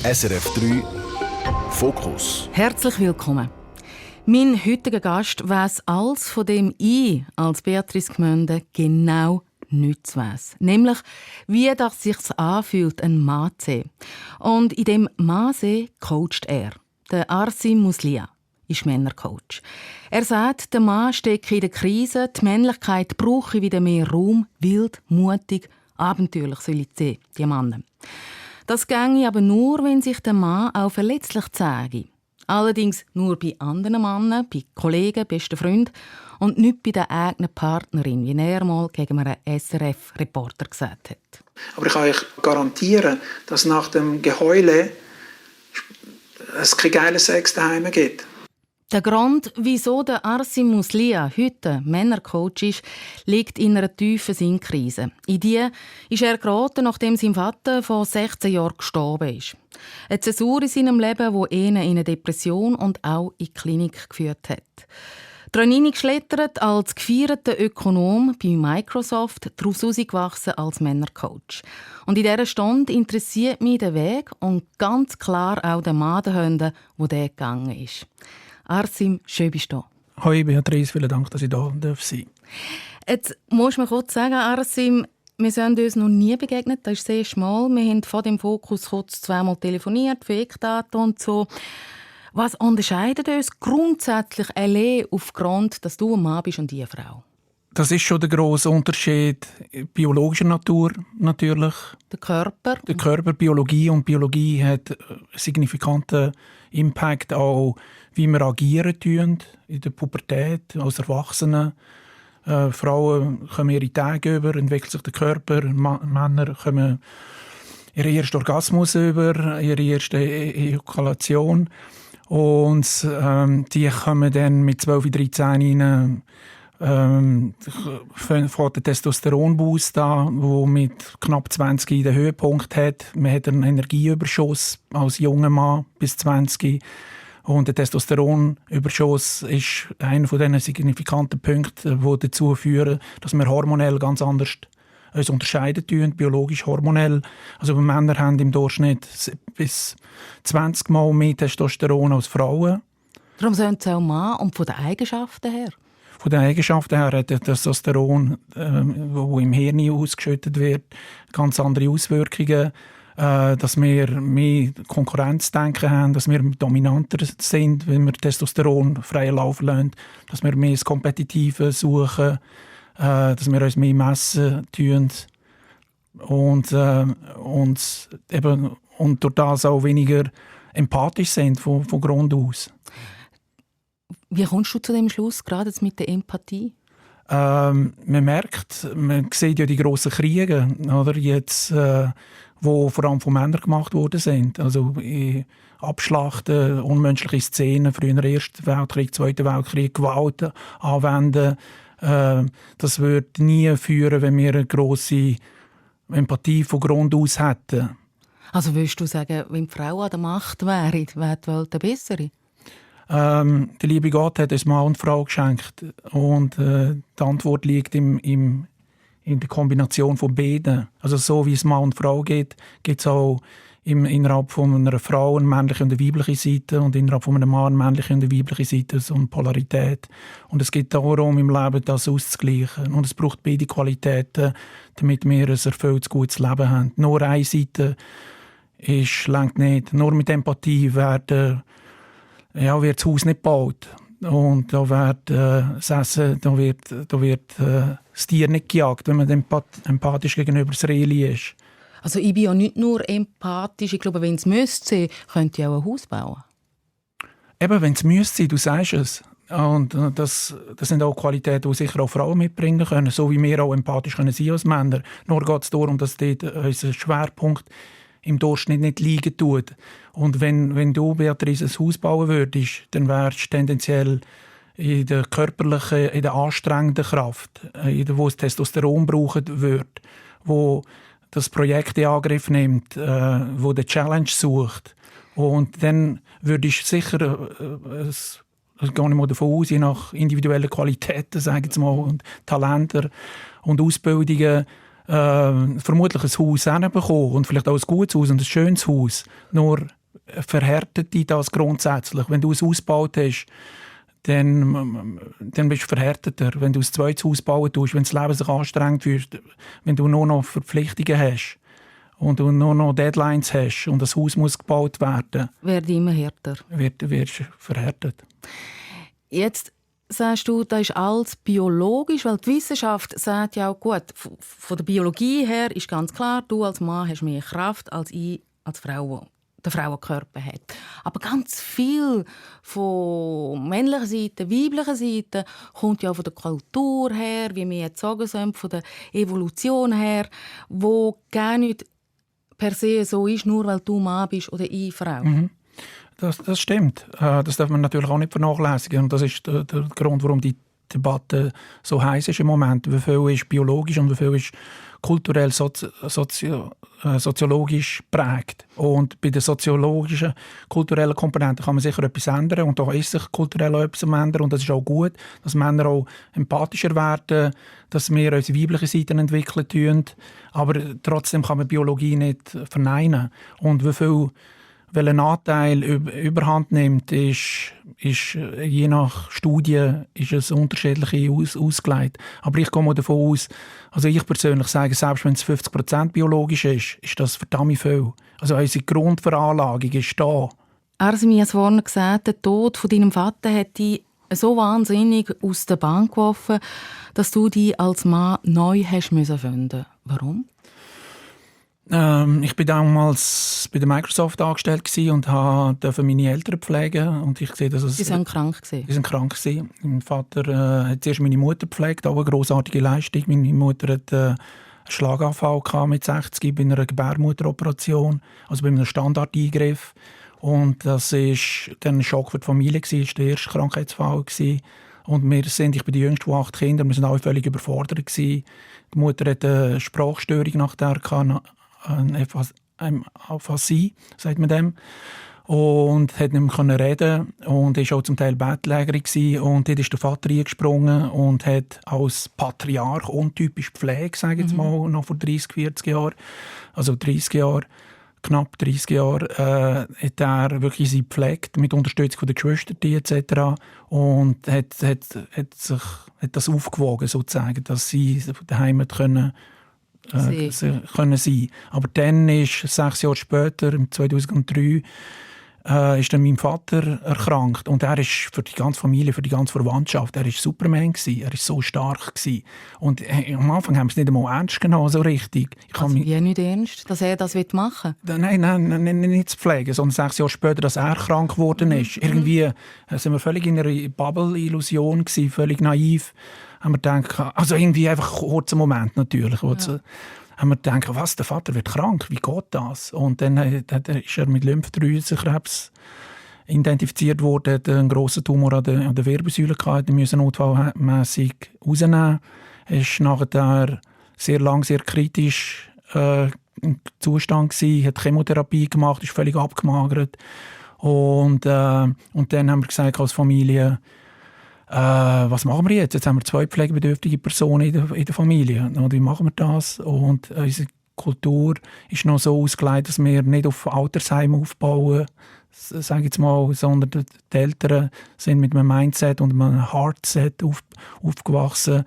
SRF 3 Fokus. Herzlich willkommen. Mein heutiger Gast weiss alles, von dem ich als Beatrice Gmünde genau nichts weiss. Nämlich, wie das sich anfühlt, ein Mann zu sehen. Und in dem Mann sehen coacht er. Der Arsim Muslia ist Männercoach. Er sagt, der Mann stecke in der Krise, die Männlichkeit brauche wieder mehr Raum, wild, mutig, abenteuerlich soll ich sehen, die Männer. Das ginge aber nur, wenn sich der Mann auch verletzlich zeige. Allerdings nur bei anderen Männern, bei Kollegen, besten Freunden und nicht bei der eigenen Partnerin, wie er mal gegen einen SRF-Reporter gesagt hat. Aber ich kann euch garantieren, dass nach dem Geheule es keinen geilen Sex daheim gibt. Der Grund, wieso der Arsim Muslia heute Männercoach ist, liegt in einer tiefen Sinnkrise. In die ist er geraten, nachdem sein Vater vor 16 Jahren gestorben ist. Eine Zäsur in seinem Leben, die ihn in eine Depression und auch in die Klinik geführt hat. Dranini geschlittert als gefeierter Ökonom bei Microsoft, daraus herausgewachsen als Männercoach. Und in dieser Stunde interessiert mich der Weg und ganz klar auch der Mann dahinter, wo der gegangen ist. Arsim, schön bist du da. Hoi Beatrice, vielen Dank, dass ich da sein darf. Jetzt musst du mir kurz sagen, Arsim, wir sind uns noch nie begegnet, das ist das erste Mal. Wir haben vor dem Fokus kurz zweimal telefoniert, für Eckdaten und so. Was unterscheidet uns grundsätzlich allein aufgrund, dass du ein Mann bist und ich eine Frau? Das ist schon der grosse Unterschied biologischer Natur natürlich. Der Körper. Der Körper, Biologie, und Biologie hat einen signifikanten Impact auch, wie wir agieren tun in der Pubertät als Erwachsene. Frauen kommen ihre Tage über, entwickelt sich der Körper. Männer kommen ihren ersten Orgasmus über, ihre erste Ejakulation. Und die kommen dann mit 12, 13 rein, fängt der Testosteronboost an, der mit knapp 20 den Höhepunkt hat. Man hat einen Energieüberschuss als junger Mann bis 20. Und der Testosteronüberschuss ist einer von diesen signifikanten Punkten, die dazu führen, dass wir hormonell ganz anders uns unterscheiden tun, biologisch hormonell. Also wir Männer haben im Durchschnitt bis 20 Mal mehr Testosteron als Frauen. Darum sind sie auch Mann und von den Eigenschaften her? Von den Eigenschaften her hat der Testosteron, das im Hirn ausgeschüttet wird, ganz andere Auswirkungen. Dass wir mehr Konkurrenzdenken haben, dass wir dominanter sind, wenn wir Testosteron freien Lauf lassen, dass wir mehr das Kompetitive suchen, dass wir uns mehr messen tun und durch das auch weniger empathisch sind von Grund aus. Wie kommst du zu dem Schluss, gerade jetzt mit der Empathie? Man sieht ja die grossen Kriege, oder jetzt, wo vor allem von Männern gemacht worden sind. Also Abschlachten, unmenschliche Szenen, früher Ersten Weltkrieg, Zweiten Weltkrieg, Gewalt anwenden. Das würde nie führen, wenn wir eine grosse Empathie von Grund aus hätten. Also würdest du sagen, wenn die Frau an der Macht wäre, wäre die Welt eine bessere? Der liebe Gott hat uns Mann und Frau geschenkt. Und die Antwort liegt in der Kombination von beiden. Also so wie es Mann und Frau geht, gibt es auch innerhalb von einer Frau eine männliche und eine weibliche Seite und innerhalb von einem Mann eine männliche und eine weibliche Seite, so eine Polarität. Und es geht darum, im Leben das auszugleichen. Und es braucht beide Qualitäten, damit wir ein erfülltes, gutes Leben haben. Nur eine Seite reicht nicht. Nur mit Empathie wird das Haus nicht gebaut. Und da wird das Tier nicht gejagt, wenn man empathisch gegenüber das Rehli ist. Also ich bin ja nicht nur empathisch. Ich glaube, wenn es müsste, könnte ich auch ein Haus bauen. Eben, wenn es müsste, du sagst es. Und das sind auch Qualitäten, die sicher auch Frauen mitbringen können, so wie wir auch empathisch können sein als Männer. Nur geht es darum, dass dort unser Schwerpunkt im Durchschnitt nicht liegen tut. Und wenn du, Beatrice, ein Haus bauen würdest, dann wärst du tendenziell in der körperlichen, in der anstrengenden Kraft, wo es Testosteron brauchen wird, wo das Projekt in Angriff nimmt, wo die Challenge sucht. Und dann würdest du sicher, ich gehe nicht mal davon aus, je nach individuellen Qualitäten, sage ich mal, und Talenten und Ausbildungen, vermutlich ein Haus hinbekommen und vielleicht auch ein gutes Haus und ein schönes Haus. Nur verhärtet dich das grundsätzlich. Wenn du ein Haus gebaut hast, dann bist du verhärteter. Wenn du ein zweites Haus bauen tust, wenn das Leben sich anstrengt fühlt, wenn du nur noch Verpflichtungen hast und du nur noch Deadlines hast und das Haus muss gebaut werden, Werde immer härter. wirst du verhärtet. Jetzt sagst du, das ist alles biologisch, weil die Wissenschaft sagt ja auch, gut, von der Biologie her ist ganz klar, du als Mann hast mehr Kraft als ich als Frau, der Frauenkörper hat. Aber ganz viel von männlicher Seite, weiblicher Seite kommt ja von der Kultur her, wie wir jetzt sagen sind, von der Evolution her, wo gar nicht per se so ist, nur weil du Mann bist oder ich Frau. Mhm. Das stimmt. Das darf man natürlich auch nicht vernachlässigen. Und das ist der Grund, warum die Debatte so heiß ist im Moment. Wie viel ist biologisch und wie viel ist kulturell soziologisch prägt. Und bei den soziologischen, kulturellen Komponenten kann man sicher etwas ändern. Und da ist sich kulturell auch etwas am ändern. Und das ist auch gut, dass Männer auch empathischer werden, dass wir unsere weibliche Seiten entwickeln tun. Aber trotzdem kann man Biologie nicht verneinen. Und welchen Anteil überhand nimmt, ist je nach Studie ist es unterschiedlich ausgelegt. Aber ich gehe mal davon aus, also ich persönlich sage, selbst wenn es 50% biologisch ist das verdammt viel. Also unsere Grundveranlagung ist da. Arsimi hat vorhin gesagt, der Tod von deinem Vater hat dich so wahnsinnig aus der Bahn geworfen, dass du dich als Mann neu hast finden müssen. Warum? Ich war damals bei der Microsoft angestellt und durfte meine Eltern pflegen. Und ich sehe, dass Sie waren krank. Sie waren krank. Mein Vater hat zuerst meine Mutter gepflegt, auch eine grossartige Leistung. Meine Mutter hat einen Schlaganfall mit 60 bei einer Gebärmutteroperation, also bei einem Standardeingriff. Und das war dann ein Schock für die Familie, das war der erste Krankheitsfall. Und ich bin die jüngste von 8 Kindern, wir waren alle völlig überfordert. Die Mutter hatte eine Sprachstörung nach der eine Aphasie, sagt man dem, und hat nicht mehr reden und war auch zum Teil bettlägerig. Und dort ist der Vater eingesprungen und hat als Patriarch untypisch gepflegt, sage ich jetzt mal, noch vor 30, 40 Jahren, also 30 Jahre, knapp 30 Jahre, hat er wirklich sie gepflegt, mit Unterstützung von der Geschwister etc. Und hat das aufgewogen, sozusagen, dass sie daheim können sein. Aber dann ist 6 Jahre später, im 2003, ist dann mein Vater erkrankt. Und er ist für die ganze Familie, für die ganze Verwandtschaft, er war Superman gewesen. Er war so stark gewesen. Und am Anfang haben wir es nicht einmal ernst genommen, so richtig. Wie nicht ernst, dass er das machen will? Nein, nicht zu pflegen, sondern 6 Jahre später, dass er krank geworden ist. Irgendwie sind wir völlig in einer Bubble-Illusion gewesen, völlig naiv. Haben wir gedacht, also irgendwie einfach einen kurzen Moment natürlich. Ja. Haben wir gedacht, was, der Vater wird krank, wie geht das? Und dann ist er mit Lymphdrüsenkrebs identifiziert worden, hat einen grossen Tumor an der Wirbelsäule gehabt, den mussten notfallmässig rausnehmen. Er war nachher sehr lang, sehr kritisch im Zustand gewesen, hat Chemotherapie gemacht, ist völlig abgemagert. Und dann haben wir gesagt als Familie, was machen wir jetzt? Jetzt haben wir 2 pflegebedürftige Personen in der Familie. Und wie machen wir das? Und unsere Kultur ist noch so ausgelegt, dass wir nicht auf Altersheim aufbauen, sage ich jetzt mal, sondern die Eltern sind mit einem Mindset und einem Heartset aufgewachsen,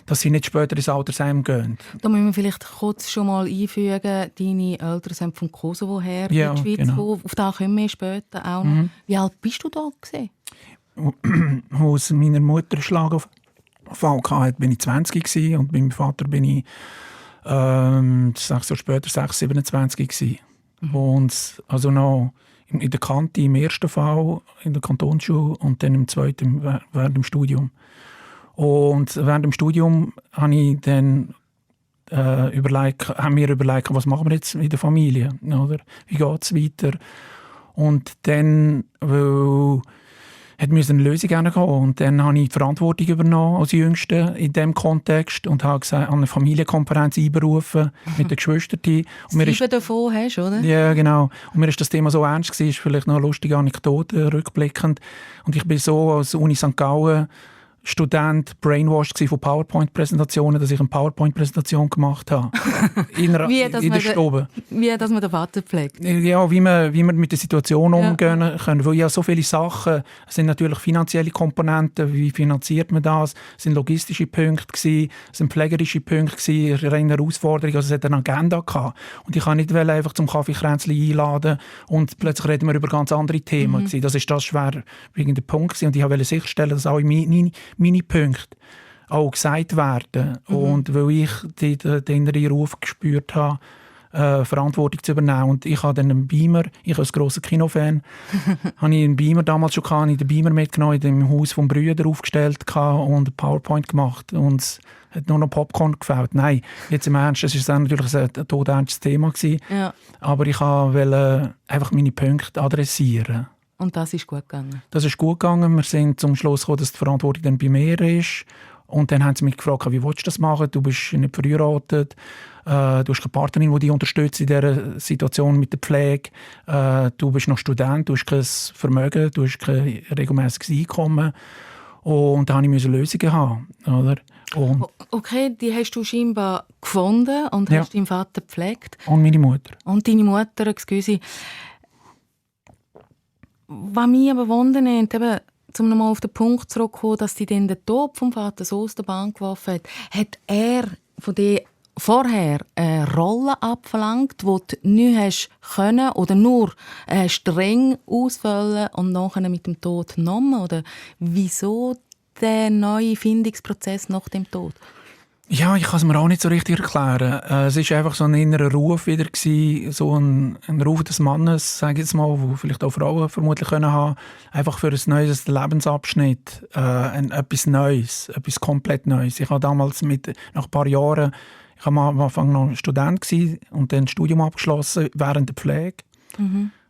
dass sie nicht später ins Altersheim gehen. Da müssen wir vielleicht kurz schon mal einfügen, deine Eltern sind vom Kosovo her in die Schweiz, genau. Auf das kommen wir später auch noch. Wie alt bist du da gewesen? Als meiner Mutter einen Schlaganfall hatte, bin ich 20 gewesen, und bei meinem Vater bin ich 6 Jahre später 27 gewesen. Und also noch in der Kante im ersten Fall in der Kantonsschule und dann im zweiten während dem Studium. Und während dem Studium habe ich dann haben wir überlegt, was machen wir jetzt in der Familie, oder? Wie geht es weiter? Und dann, musste eine Lösung hergehen. Und dann habe ich die Verantwortung übernommen als Jüngster in diesem Kontext und habe gesagt, an eine Familienkonferenz einberufen mit den Geschwistern. 7 davon hast du, oder? Ja, genau. Und mir ist das Thema so ernst gewesen, ist vielleicht noch eine lustige Anekdote rückblickend. Und ich bin so als Uni St. Gallen Student brainwashed von PowerPoint-Präsentationen, dass ich eine PowerPoint-Präsentation gemacht habe. In der Stube. Wie, dass man den Vater pflegt. Ja, wie wir mit der Situation umgehen können. Weil ja so viele Sachen, es sind natürlich finanzielle Komponenten, wie finanziert man das, es sind logistische Punkte gewesen, es sind pflegerische Punkte gewesen, eine Herausforderung, also es hat eine Agenda gehabt. Und ich kann nicht einfach zum Kaffeekränzchen einladen und plötzlich reden wir über ganz andere Themen. Das ist das schwerwiegende Punkt gewesen. Und ich wollte sicherstellen, dass auch meine Punkte auch gesagt werden. Und weil ich den inneren Ruf gespürt habe, Verantwortung zu übernehmen. Und ich habe dann einen Beamer, ich als grosser Kinofan, habe ich einen Beamer damals schon gehabt, den Beamer mitgenommen, in dem Haus vom Brüder aufgestellt und PowerPoint gemacht. Und es hat nur noch Popcorn gefällt. Nein, jetzt im Ernst, es war natürlich ein todernstes Thema gewesen. Ja. Aber ich wollte einfach meine Punkte adressieren. Und das ist gut gegangen? Das ist gut gegangen. Wir sind zum Schluss gekommen, dass die Verantwortung dann bei mir ist. Und dann haben sie mich gefragt, wie willst du das machen? Du bist nicht verheiratet, du hast keine Partnerin, die dich unterstützt in dieser Situation mit der Pflege, du bist noch Student, du hast kein Vermögen, du hast kein regelmäßiges Einkommen. Und da musste ich Lösungen haben. Oder? Und okay, die hast du scheinbar gefunden und hast deinen Vater gepflegt. Und meine Mutter. Und deine Mutter, excuse. Was mich aber wundert, eben, um nochmal auf den Punkt zurückzukommen, dass die dann den Tod vom Vater so aus der Bahn geworfen hat, hat er von dir vorher eine Rolle abverlangt, die du nicht hast können oder nur streng ausfüllen und nachher mit dem Tod genommen? Oder wieso der neue Findungsprozess nach dem Tod? Ja, ich kann es mir auch nicht so richtig erklären. Es war einfach so ein innerer Ruf wieder gewesen, so ein Ruf des Mannes, sage ich jetzt mal, wo vielleicht auch Frauen vermutlich können haben, einfach für ein neues Lebensabschnitt, etwas Neues, etwas komplett Neues. Ich habe damals nach ein paar Jahren, ich war am Anfang noch Student gewesen und dann das Studium abgeschlossen während der Pflege,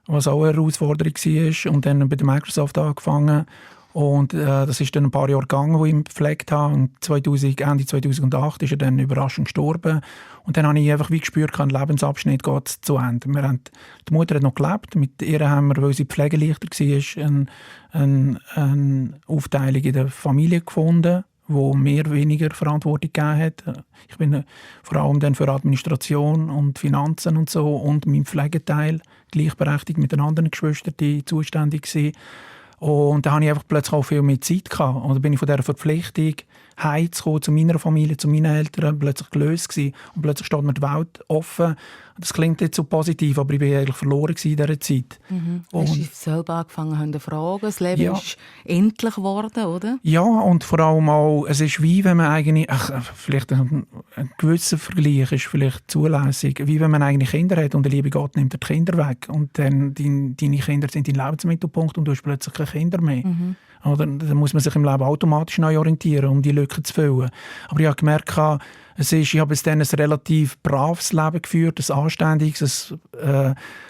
was auch eine Herausforderung war, und dann bei der Microsoft angefangen. Und das ist dann ein paar Jahre gegangen, wo ich ihn gepflegt habe. Und Ende 2008 ist er dann überraschend gestorben. Und dann habe ich einfach wie gespürt, ein Lebensabschnitt geht zu Ende. Die Mutter hat noch gelebt. Mit ihr haben wir, weil sie pflegeleichter war, eine Aufteilung in der Familie gefunden, wo mir weniger Verantwortung gegeben hat. Ich bin vor allem dann für Administration und Finanzen und so und mein Pflegeteil gleichberechtigt mit den anderen Geschwistern, die zuständig waren. Und da hatte ich einfach plötzlich auch viel mehr Zeit gehabt. Und dann bin ich von dieser Verpflichtung, heimzukommen zu meiner Familie, zu meinen Eltern, plötzlich gelöst gewesen. Und plötzlich steht mir die Welt offen. Das klingt jetzt so positiv, aber ich war eigentlich verloren in dieser Zeit. Hast du selber angefangen zu fragen? Das Leben ist endlich geworden, oder? Ja, und vor allem auch, es ist wie wenn man eigentlich, vielleicht ein gewisser Vergleich ist vielleicht zulässig, wie wenn man eigentlich Kinder hat und der liebe Gott nimmt die Kinder weg. Und dann deine Kinder sind dein Lebensmittelpunkt und du hast plötzlich keine Kinder mehr. Oder? Dann muss man sich im Leben automatisch neu orientieren, um die Lücken zu füllen. Aber ich habe gemerkt, ich habe bis dann ein relativ braves Leben geführt, ein anständiges,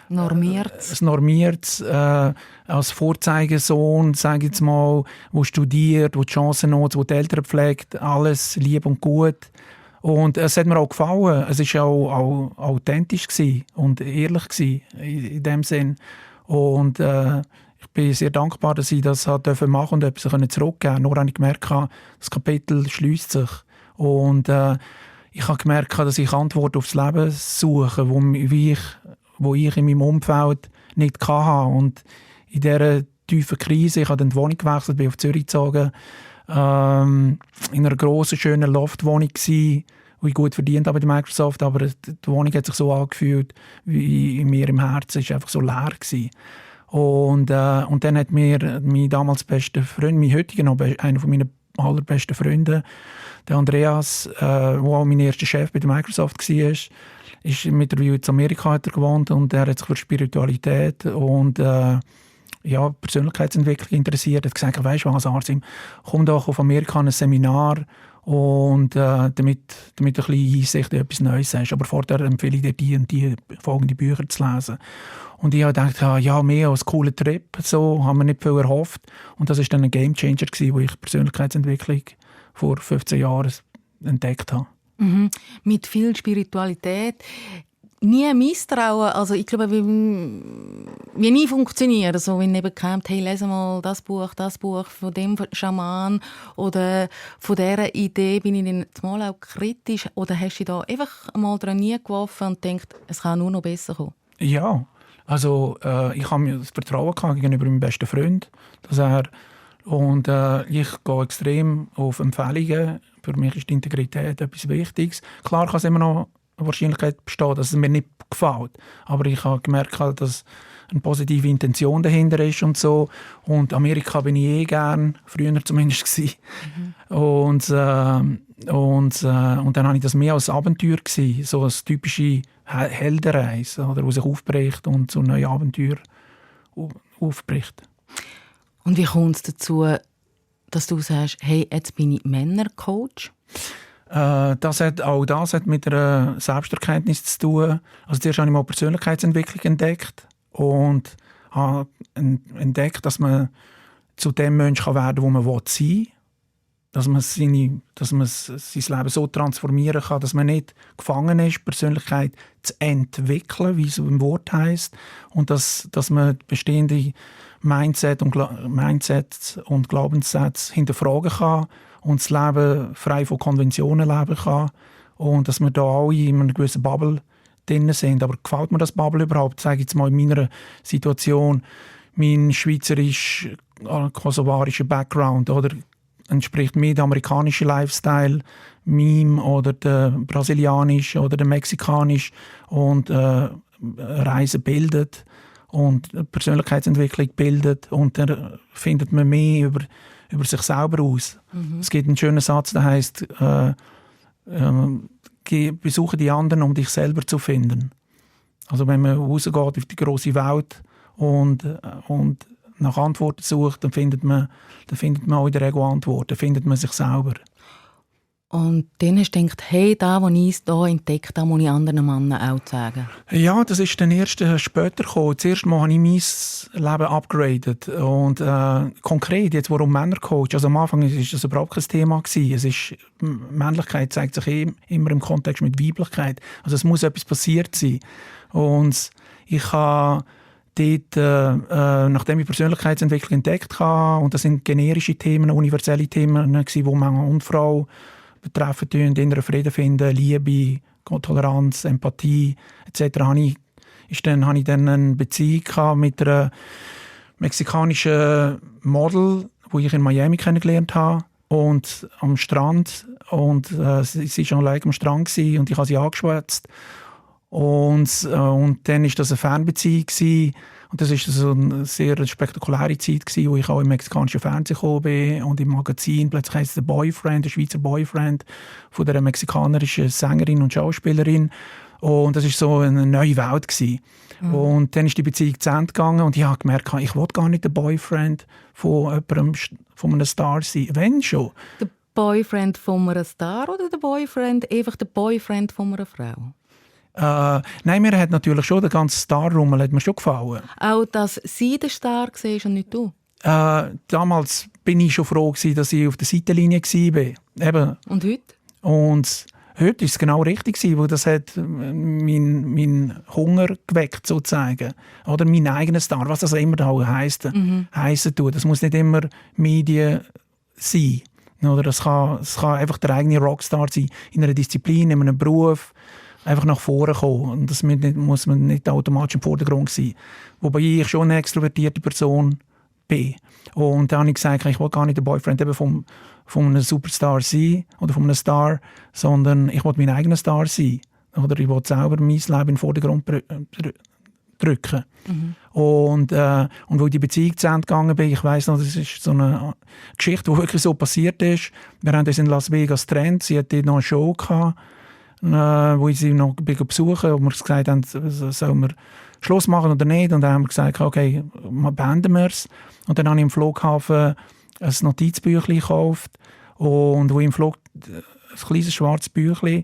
normiertes, als Vorzeigesohn, sage ich jetzt mal, wo studiert, wo die Chancen nutzt, wo die Eltern pflegt, alles lieb und gut. Und es hat mir auch gefallen. Es war auch authentisch und ehrlich in dem Sinn. Und ich bin sehr dankbar, dass ich das machen durfte und etwas zurückgeben konnte. Nur habe ich gemerkt, das Kapitel schliesst sich. Und ich habe gemerkt, dass ich Antworten aufs Leben suche, wo ich in meinem Umfeld nicht hatte. Und in dieser tiefen Krise, ich habe dann die Wohnung gewechselt, bin auf Zürich gezogen, in einer grossen, schönen Loftwohnung gsi, wo ich gut verdient habe bei Microsoft, aber die Wohnung hat sich so angefühlt, wie in mir im Herzen, es war einfach so leer gewesen. Und dann hat mir mein damals bester Freund, mein heutiger noch, einer von meinen allerbesten Freunden, der Andreas, der auch mein erster Chef bei der Microsoft war, ist mittlerweile in Amerika hat er gewohnt und er hat sich für Spiritualität und Persönlichkeitsentwicklung interessiert. Er hat gesagt, weisst du was, Arsim, komm doch auf Amerika an ein Seminar und damit ein bisschen Einsicht in etwas Neues hast. Aber vorher empfehle ich dir, die und die folgende Bücher zu lesen. Und ich habe gedacht, ja, mehr als cooler Trip, so haben wir nicht viel erhofft. Und das war dann ein Gamechanger gewesen, wo ich Persönlichkeitsentwicklung vor 15 Jahren entdeckt habe. Mit viel Spiritualität. Nie Misstrauen. Also ich glaube, wie nie funktionieren. So, wenn eben kommt, hey, lese mal das Buch von dem Schaman oder von dieser Idee, bin ich dann mal auch kritisch oder hast du da einfach mal dran nie geworfen und denkt, es kann nur noch besser kommen? Ja, also ich habe mir das Vertrauen gegenüber meinem besten Freund, dass er und ich gehe extrem auf Empfehlungen. Für mich ist die Integrität etwas Wichtiges. Klar kann es immer noch eine Wahrscheinlichkeit bestehen, dass es mir nicht gefällt, aber ich habe gemerkt, dass eine positive Intention dahinter ist und so. Und Amerika bin ich gern, früher zumindest gewesen. Und dann habe ich das mehr als Abenteuer gesehen, so als typische Heldenreise, oder, die sich aufbricht und so neue Abenteuer aufbricht. Und wie kommt es dazu, dass du sagst, hey, jetzt bin ich Männercoach? Das hat mit einer Selbsterkenntnis zu tun. Also zuerst habe ich mal Persönlichkeitsentwicklung entdeckt und habe entdeckt, dass man zu dem Mensch werden kann, wo man sein will. Dass man sein Leben so transformieren kann, dass man nicht gefangen ist, Persönlichkeit zu entwickeln, wie es im Wort heisst. Und dass man bestehende Mindsets und Glaubenssätze hinterfragen kann und das Leben frei von Konventionen leben kann. Und dass wir da alle in einer gewissen Bubble drin sind. Aber gefällt mir das Bubble überhaupt? Sage ich jetzt mal in meiner Situation, mein schweizerisch-kosovarischer Background, oder entspricht mir der amerikanische Lifestyle, meinem oder der brasilianisch oder der mexikanisch, und Reisen bildet und Persönlichkeitsentwicklung bildet, und dann findet man mehr über sich selber aus. Es gibt einen schönen Satz, der heisst, besuche die anderen, um dich selber zu finden. Also wenn man rausgeht auf die grosse Welt und nach Antworten sucht, dann findet man auch in der Regel Antworten, dann findet man sich selber. Und dann hast du gedacht, hey, da, was ich hier entdeckt, da muss ich anderen Männern auch sagen. Ja, das ist dann erst später gekommen. Zuerst mal habe ich mein Leben upgraded. Und konkret, jetzt warum Männercoach? Also am Anfang war das überhaupt kein Thema gewesen. Männlichkeit zeigt sich immer im Kontext mit Weiblichkeit. Also es muss etwas passiert sein. Und ich habe dort, nachdem ich Persönlichkeitsentwicklung entdeckt habe, und das sind generische Themen, universelle Themen, die Mann und Frau betreffen, inneren Frieden finden, Liebe, Toleranz, Empathie etc. habe ich dann eine Beziehung mit einer mexikanischen Model, die ich in Miami kennengelernt habe, und am Strand, und sie war schon allein am Strand gewesen, und ich habe sie angeschwätzt. Und dann war das eine Fernbeziehung gewesen. Und das war so eine sehr spektakuläre Zeit gewesen, wo ich auch im mexikanischen Fernsehen gekommen bin und im Magazin. Plötzlich heisst es der Schweizer Boyfriend von der mexikanischen Sängerin und Schauspielerin. Und das war so eine neue Welt gewesen. Und dann ist die Beziehung zu Ende gegangen, und ich habe gemerkt, ich will gar nicht der Boyfriend von einem Star sein. Wenn schon. Der Boyfriend von einem Star oder der Boyfriend, einfach der Boyfriend von einer Frau? Nein, mir hat natürlich schon der ganze Star-Rummel hat mir schon gefallen. Auch, dass sie der Star war und nicht du? Damals bin ich schon froh gewesen, dass ich auf der Seitenlinie war. Eben. Und heute? Und heute war es genau richtig, weil das hat mein Hunger geweckt, sozusagen. Oder mein eigener Star, was das immer da heissen tut. Das muss nicht immer Medien sein. Oder das kann einfach der eigene Rockstar sein, in einer Disziplin, in einem Beruf. Einfach nach vorne kommen. Und das muss man nicht automatisch im Vordergrund sein. Wobei ich schon eine extrovertierte Person bin. Und dann habe ich gesagt, ich will gar nicht der Boyfriend eben von einem Superstar sein oder von einem Star, sondern ich will mein eigener Star sein. Oder ich will selber mein Leben in den Vordergrund drücken. Und wo die Beziehung zu Ende gegangen bin, ich weiss noch, das ist so eine Geschichte, die wirklich so passiert ist. Wir haben uns in Las Vegas getrennt. Sie hatte noch eine Show gehabt, wo ich sie noch besuchen, und wir gesagt haben, sollen wir Schluss machen oder nicht. Und dann haben wir gesagt, okay, beenden wir es. Und dann habe ich im Flughafen ein Notizbüchlein gekauft, und wo ich ein kleines schwarzes Büchlein,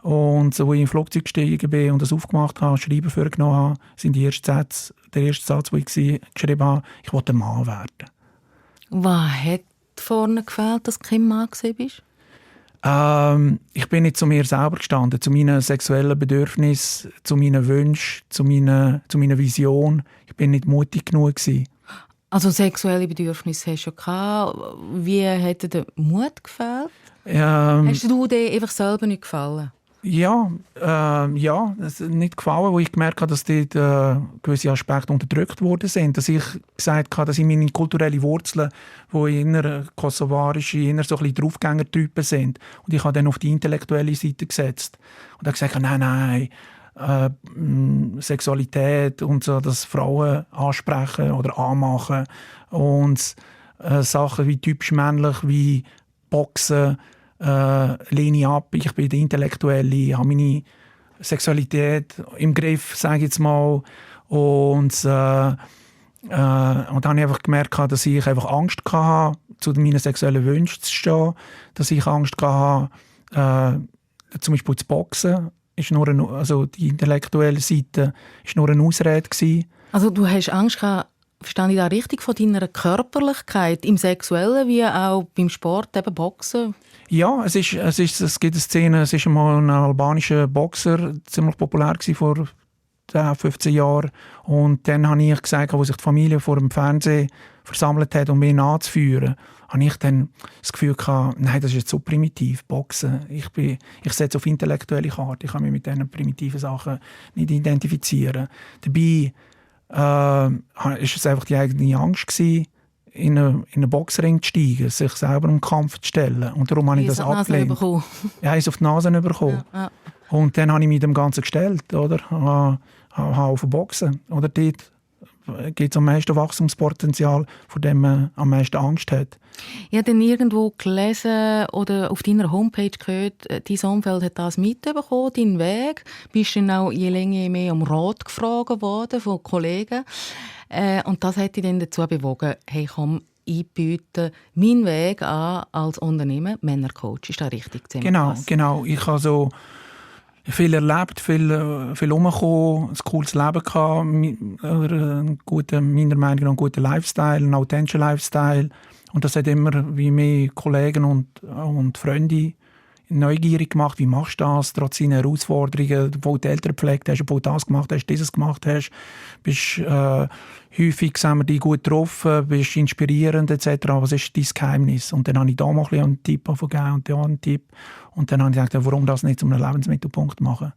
und wo ich im Flugzeug gestiegen bin und das aufgemacht habe, Schreiben vorgenommen habe, sind der erste Satz, den ich geschrieben habe, ich wollte ein Mann werden. Was hat vorne gefehlt, dass du kein Mann gewesen bist? Ich bin nicht zu mir selber gestanden, zu meinen sexuellen Bedürfnissen, zu meinen Wünschen, zu meiner Vision. Ich bin nicht mutig genug gewesen. Also sexuelle Bedürfnisse hast du ja gehabt. Wie hat dir der Mut gefällt? Hast du dir einfach selber nicht gefallen? Ja, es hat nicht gefallen, wo ich gemerkt habe, dass dort gewisse Aspekte unterdrückt worden sind. Dass ich gesagt habe, dass ich meine kulturellen Wurzeln, die inner kosovarische, inner so ein bisschen Draufgängertypen sind. Und ich habe dann auf die intellektuelle Seite gesetzt. Und habe gesagt, nein, Sexualität und so, dass Frauen ansprechen oder anmachen. Und Sachen wie typisch männlich, wie Boxen, lehne ich ab. Ich bin der Intellektuelle, ich habe meine Sexualität im Griff, sage ich jetzt mal. Und dann habe ich einfach gemerkt, dass ich einfach Angst hatte, zu meinen sexuellen Wünschen zu stehen. Dass ich Angst hatte, zum Beispiel zu boxen. Also die intellektuelle Seite war nur eine Ausrede gewesen. Also du hast Angst gehabt, verstehe ich da richtig, von deiner Körperlichkeit im Sexuellen wie auch beim Sport, eben Boxen? Ja, es gibt eine Szene, es war mal ein albanischer Boxer, ziemlich populär gewesen vor 10, 15 Jahren. Und dann habe ich gesagt, als sich die Familie vor dem Fernsehen versammelt hat, um mich nachzuführen, habe ich dann das Gefühl gehabt, nein, das ist jetzt so primitiv, Boxen. Ich setze auf intellektuelle Karte, ich kann mich mit diesen primitiven Sachen nicht identifizieren. Dabei ist es einfach die eigene Angst gewesen, in einen Boxring zu steigen, sich selber im Kampf zu stellen. Und darum habe ich das abgelehnt. Ja, ich habe es auf die Nase bekommen. Ja. Und dann habe ich mich dem Ganzen gestellt, oder? Habe auf Boxen. Oder dort gibt es am meisten Wachstumspotenzial, vor dem man am meisten Angst hat. Ich habe dann irgendwo gelesen oder auf deiner Homepage gehört, dein Umfeld hat das mitbekommen, deinen Weg. Bist dann auch je länger je mehr um Rat gefragt worden von Kollegen. Und das hat dich dann dazu bewogen, hey komm, ich biete meinen Weg an als Unternehmen Männercoach. Ist das richtig? Genau. Ich habe so viel erlebt, viel rumgekommen, ein cooles Leben gehabt, meiner Meinung nach einen guten Lifestyle, einen authentischen Lifestyle. Und das hat immer wie mehr Kollegen und Freunde neugierig gemacht. Wie machst du das, trotz seiner Herausforderungen, wo du die Eltern gepflegt hast, wo du das gemacht hast, dieses gemacht hast. Häufig haben wir dich gut getroffen, bist inspirierend etc. Was ist dein Geheimnis? Und dann habe ich da mal einen Tipp gegeben und da einen Tipp. Und dann habe ich gedacht, warum das nicht zum Lebensmittelpunkt machen?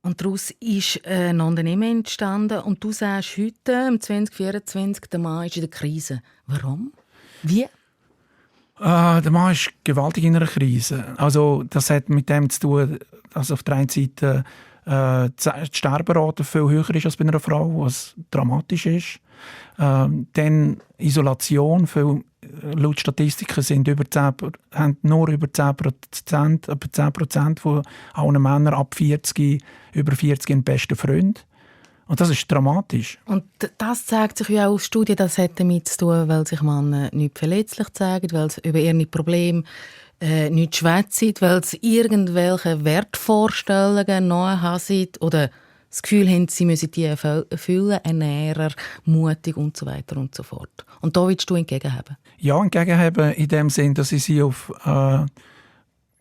Und daraus ist ein Unternehmen entstanden. Und du sagst heute, im 2024, der Mann ist in der Krise. Warum? Wie? Der Mann ist gewaltig in einer Krise. Also, das hat mit dem zu tun, dass auf der einen Seite die Sterberate viel höher ist als bei einer Frau, was dramatisch ist. Dann Isolation. Laut Statistiken sind haben nur über 10% von allen Männern ab 40, über 40 einen besten Freund. Und das ist dramatisch. Und das zeigt sich ja auch aus Studien, das hat damit zu tun, weil sich Männer nicht verletzlich zeigen, weil sie über ihre Probleme nicht schwätzen, weil sie irgendwelche Wertvorstellungen noch haben oder das Gefühl haben, sie müssen die erfüllen, ernähren, mutig und so weiter und so fort. Und da willst du entgegenhaben? Ja, entgegenhaben in dem Sinn, dass ich sie auf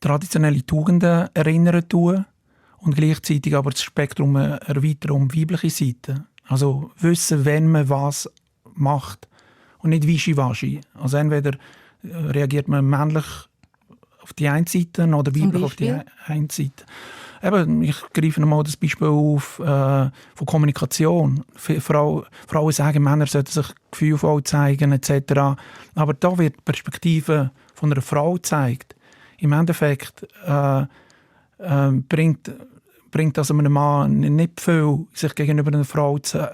traditionelle Tugenden erinnern tue. Und gleichzeitig aber das Spektrum erweitern um weibliche Seiten. Also wissen, wenn man was macht und nicht wischiwaschi. Also entweder reagiert man männlich auf die eine Seite oder weiblich auf die eine Seite. Eben, ich greife nochmal das Beispiel auf von Kommunikation. Frauen sagen, Männer sollten sich gefühlvoll zeigen etc. Aber da wird die Perspektive von einer Frau gezeigt. Im Endeffekt bringt das einem Mann nicht viel, sich gegenüber einer Frau zu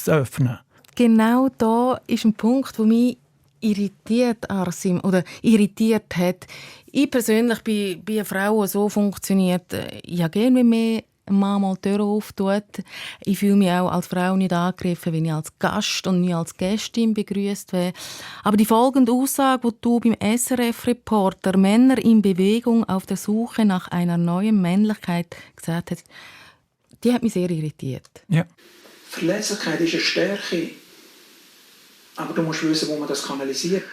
öffnen. Genau da ist ein Punkt, der mich irritiert, Arsim, oder irritiert hat. Ich persönlich bin eine Frau, die so funktioniert. Ich habe gerne, wenn mir ein Mann mal die Tür auftut. Ich fühle mich auch als Frau nicht angegriffen, wenn ich als Gast und nicht als Gästin begrüßt werde. Aber die folgende Aussage, die du beim SRF-Reporter «Männer in Bewegung auf der Suche nach einer neuen Männlichkeit» gesagt hast, die hat mich sehr irritiert. Ja. Verletzlichkeit ist eine Stärke, aber du musst wissen, wo man das kanalisiert.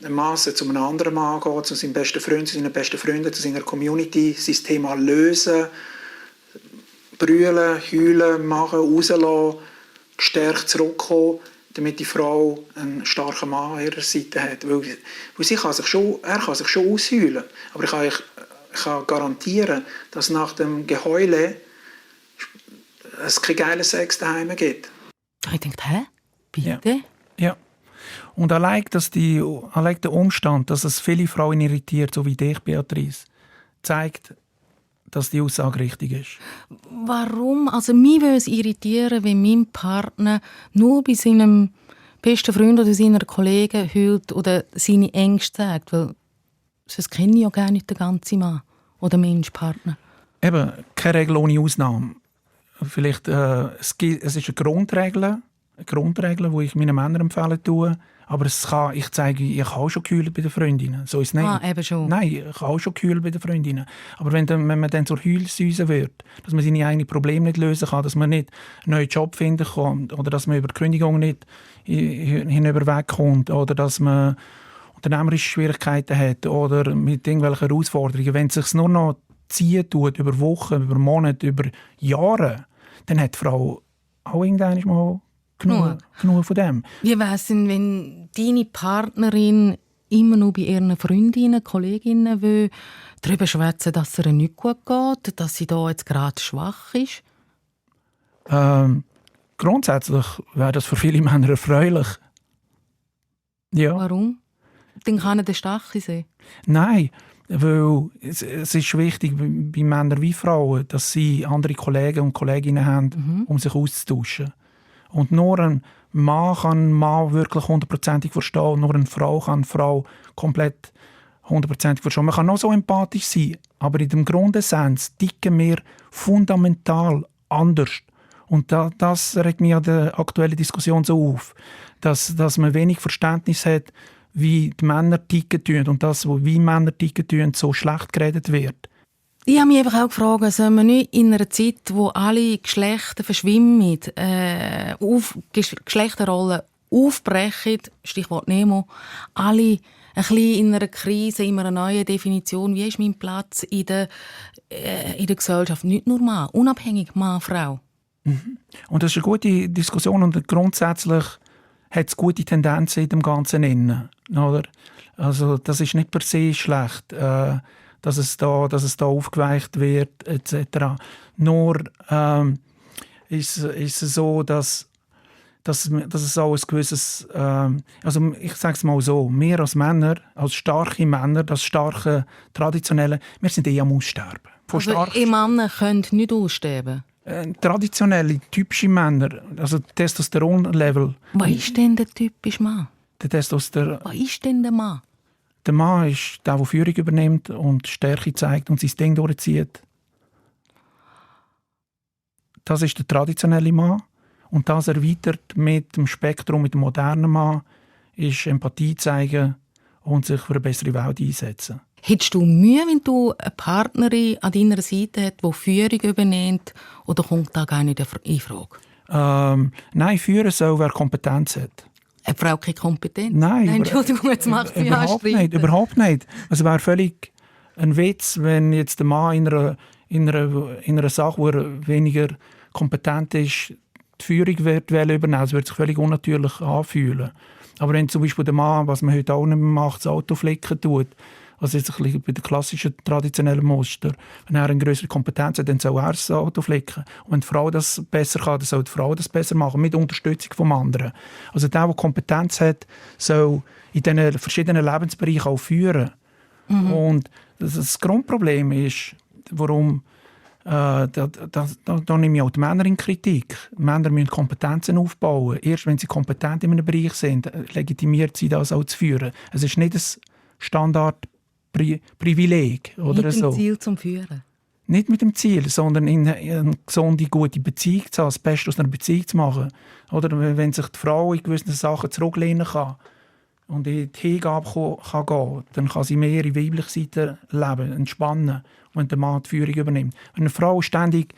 ein Mann zu einem anderen Mann gehen, zu seinem besten Freund, zu seinen besten Freunden, zu seiner Community, sein Thema lösen, brüllen, heulen, machen, rauslassen, gestärkt zurückkommen, damit die Frau einen starken Mann an ihrer Seite hat. Weil er kann sich schon ausheulen, aber ich kann garantieren, dass nach dem Geheule es keinen geilen Sex daheim gibt. Ich denke, hä? Bitte? Ja. Und allein der Umstand, dass es viele Frauen irritiert, so wie dich, Beatrice, zeigt, dass die Aussage richtig ist. Warum? Also mich würde es irritieren, wenn mein Partner nur bei seinem besten Freund oder seiner Kollegen heult oder seine Ängste sagt, weil sonst kenne ich ja gar nicht den ganzen Mann oder Mensch-Partner. Eben, keine Regel ohne Ausnahme. Vielleicht, es ist eine Grundregel, die ich meinen Männern empfehlen tue. Aber ich habe auch schon geheult bei den Freundinnen. So ist es nicht. Eben schon. Nein, ich habe auch schon geheult bei den Freundinnen. Aber wenn man dann zur Heulsüse wird, dass man seine eigenen Probleme nicht lösen kann, dass man nicht einen neuen Job finden kann oder dass man über die Kündigung nicht hinüberwegkommt oder dass man unternehmerische Schwierigkeiten hat oder mit irgendwelchen Herausforderungen, wenn es sich nur noch ziehen tut, über Wochen, über Monate, über Jahre, dann hat die Frau auch irgendwann mal genug von dem. Wie wäre es denn, wenn deine Partnerin immer noch bei ihren Freundinnen, Kolleginnen will, darüber schwätzen, dass es ihr nicht gut geht, dass sie da jetzt gerade schwach ist? Grundsätzlich wäre das für viele Männer erfreulich. Ja. Warum? Dann kann er den Stachel sehen. Nein, weil es ist wichtig bei Männern wie Frauen, dass sie andere Kollegen und Kolleginnen haben, um sich auszutauschen. Und nur ein Mann kann einen Mann wirklich 100%ig verstehen, nur eine Frau kann eine Frau komplett 100%ig verstehen. Man kann auch so empathisch sein, aber in dem Grundessenz ticken wir fundamental anders. Und das regt mich an der aktuellen Diskussion so auf, dass man wenig Verständnis hat, wie die Männer ticken und das, wie Männer ticken, so schlecht geredet wird. Ich habe mich einfach auch gefragt, soll man nicht in einer Zeit, wo alle Geschlechter verschwimmen, Geschlechterrollen aufbrechen, Stichwort Nemo, alle ein bisschen in einer Krise, in einer neuen Definition, wie ist mein Platz in der Gesellschaft, nicht nur Mann, unabhängig Mann, Frau. Und das ist eine gute Diskussion und grundsätzlich hat es gute Tendenzen in dem Ganzen innen, oder? Also das ist nicht per se schlecht, dass es da aufgeweicht wird etc. Nur ist es so, dass es auch ein gewisses, also ich sage es mal so, wir als Männer, als starke Männer, das starke traditionelle, wir sind am Aussterben. Also Männer können nicht aussterben? Traditionelle, typische Männer, also Testosteronlevel. Was ist denn der typische Mann? Was ist denn der Mann? Der Mann ist der Führung übernimmt und Stärke zeigt und sein Ding durchzieht. Das ist der traditionelle Mann. Und das erweitert mit dem Spektrum, mit dem modernen Mann, ist Empathie zeigen und sich für eine bessere Welt einsetzen. Hättest du Mühe, wenn du eine Partnerin an deiner Seite hast, die Führung übernimmt, oder kommt das gar nicht in Frage? Nein, führen soll, wer Kompetenz hat. Eine Frau keine Kompetenz? Nein, Entschuldigung, jetzt macht sie überhaupt nicht. Es wäre völlig ein Witz, wenn jetzt der Mann in einer Sache, wo er weniger kompetent ist, die Führung übernehmen. Es würde sich völlig unnatürlich anfühlen. Aber wenn zum Beispiel der Mann, was man heute auch nicht mehr macht, das Auto flicken tut, also jetzt ein bisschen bei den klassischen, traditionellen Muster, wenn er eine größere Kompetenz hat, dann soll er das Auto flicken. Und wenn die Frau das besser kann, dann soll die Frau das besser machen, mit Unterstützung vom anderen. Also der Kompetenz hat, soll in diesen verschiedenen Lebensbereichen auch führen. Und das Grundproblem ist, warum da nehme ich auch die Männer in Kritik. Männer müssen Kompetenzen aufbauen. Erst wenn sie kompetent in einem Bereich sind, legitimiert sie das auch zu führen. Es ist nicht ein Standardprivileg oder nicht so. Mit dem Ziel zum Führen. Nicht mit dem Ziel, sondern in eine gesunde, gute Beziehung zu haben, das Beste aus einer Beziehung zu machen. Oder wenn sich die Frau in gewissen Sachen zurücklehnen kann und in die Hingabe kann gehen, dann kann sie mehr in weibliche Seite leben, entspannen, wenn der Mann die Führung übernimmt. Wenn eine Frau ständig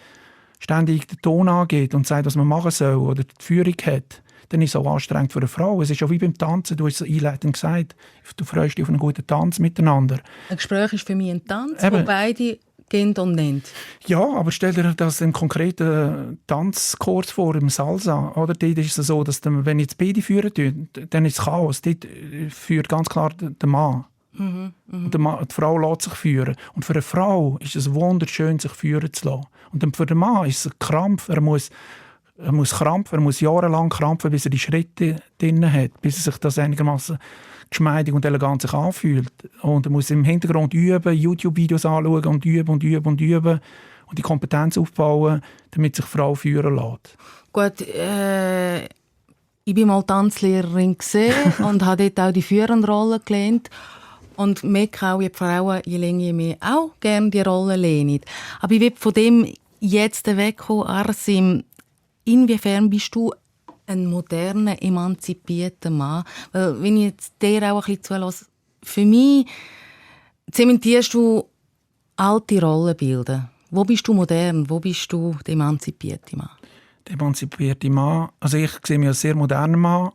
den Ton angeht und sagt, was man machen soll oder die Führung hat, dann ist es auch anstrengend für eine Frau. Es ist auch wie beim Tanzen, du hast es einleitend gesagt, du freust dich auf einen guten Tanz miteinander. Ein Gespräch ist für mich ein Tanz, Eben. wo beide gehen und nennen. Ja, aber stell dir das einen konkreten Tanzkurs vor, im Salsa. Oder? Dort ist es so, dass wenn jetzt beide führen, dann ist es Chaos. Dort führt ganz klar der Mann. Und die Frau lässt sich führen. Und für eine Frau ist es wunderschön, sich führen zu lassen. Und dann für den Mann ist es ein Krampf. Er muss krampfen, er muss jahrelang krampfen, bis er die Schritte drin hat, bis er sich das einigermaßen geschmeidig und elegant sich anfühlt. Und er muss im Hintergrund üben, YouTube-Videos anschauen und üben und üben und üben und die Kompetenz aufbauen, damit sich die Frau führen lässt. Gut, ich war mal Tanzlehrerin und habe dort auch die führende Rolle gelernt. Und merke auch, wie die Frauen je länger je mehr auch gerne die Rolle lehnen. Aber ich will von dem jetzt wegkommen, Arsim. Inwiefern bist du ein moderner, emanzipierter Mann? Weil, wenn ich jetzt dir auch ein bisschen zulasse, für mich zementierst du alte Rollenbilder. Wo bist du modern? Wo bist du der emanzipierte Mann? Der emanzipierte Mann, also ich sehe mich als sehr moderner Mann,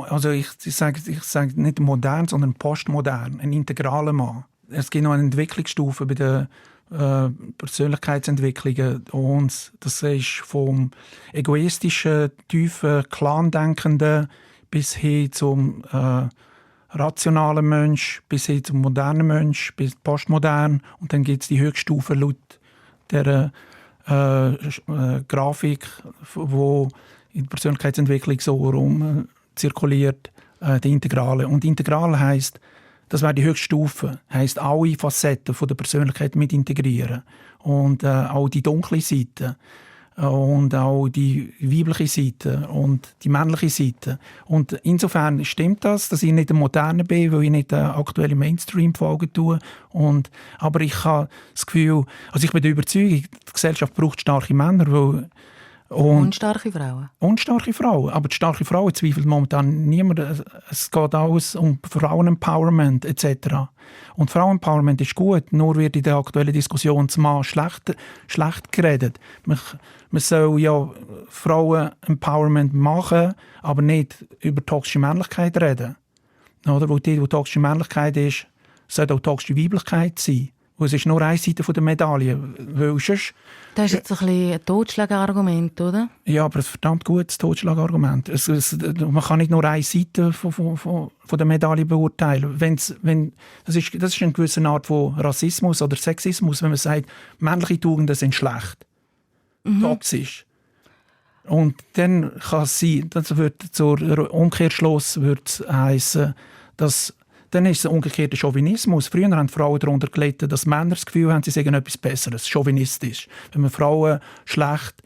also ich sage nicht modern, sondern postmodern, ein integraler Mann. Es gibt noch eine Entwicklungsstufe bei den Persönlichkeitsentwicklungen und das ist vom egoistischen, tiefen, clandenkenden bis hin zum rationalen Mensch, bis hin zum modernen Mensch, bis postmodern und dann gibt es die Höchststufe laut der Grafik, wo in der Persönlichkeitsentwicklung so rum zirkuliert, die Integrale. Und Integrale heisst, das wäre die höchste Stufe, heisst alle Facetten von der Persönlichkeit mit integrieren. Und auch die dunkle Seite und auch die weibliche Seite und die männliche Seite. Und insofern stimmt das, dass ich nicht ein Moderner bin, weil ich nicht aktuelle Mainstream-Folgen tue. Aber ich habe das Gefühl, also ich bin der Überzeugung, die Gesellschaft braucht starke Männer, weil und starke Frauen. Und starke Frauen. Aber die starke Frauen zweifelt momentan niemand. Es geht alles um Frauen-Empowerment etc. Und Frauen-Empowerment ist gut, nur wird in der aktuellen Diskussion das Mann schlecht geredet. Man soll ja Frauen-Empowerment machen, aber nicht über toxische Männlichkeit reden. Oder? Weil die, wo toxische Männlichkeit ist, sollte auch toxische Weiblichkeit sein. Und es ist nur eine Seite der Medaille. Weil sonst, das ist jetzt ein bisschen ein Totschlagargument, oder? Ja, aber ein verdammt gutes Totschlagargument. Man kann nicht nur eine Seite von der Medaille beurteilen. Das ist eine gewisse Art von Rassismus oder Sexismus, wenn man sagt, männliche Tugenden sind schlecht, toxisch. Und dann kann es sein, das wird zur Umkehrschluss heissen, dass dann ist es ein umgekehrter Chauvinismus. Früher haben Frauen darunter gelitten, dass Männer das Gefühl haben, sie sagen etwas Besseres, chauvinistisch. Wenn man Frauen schlecht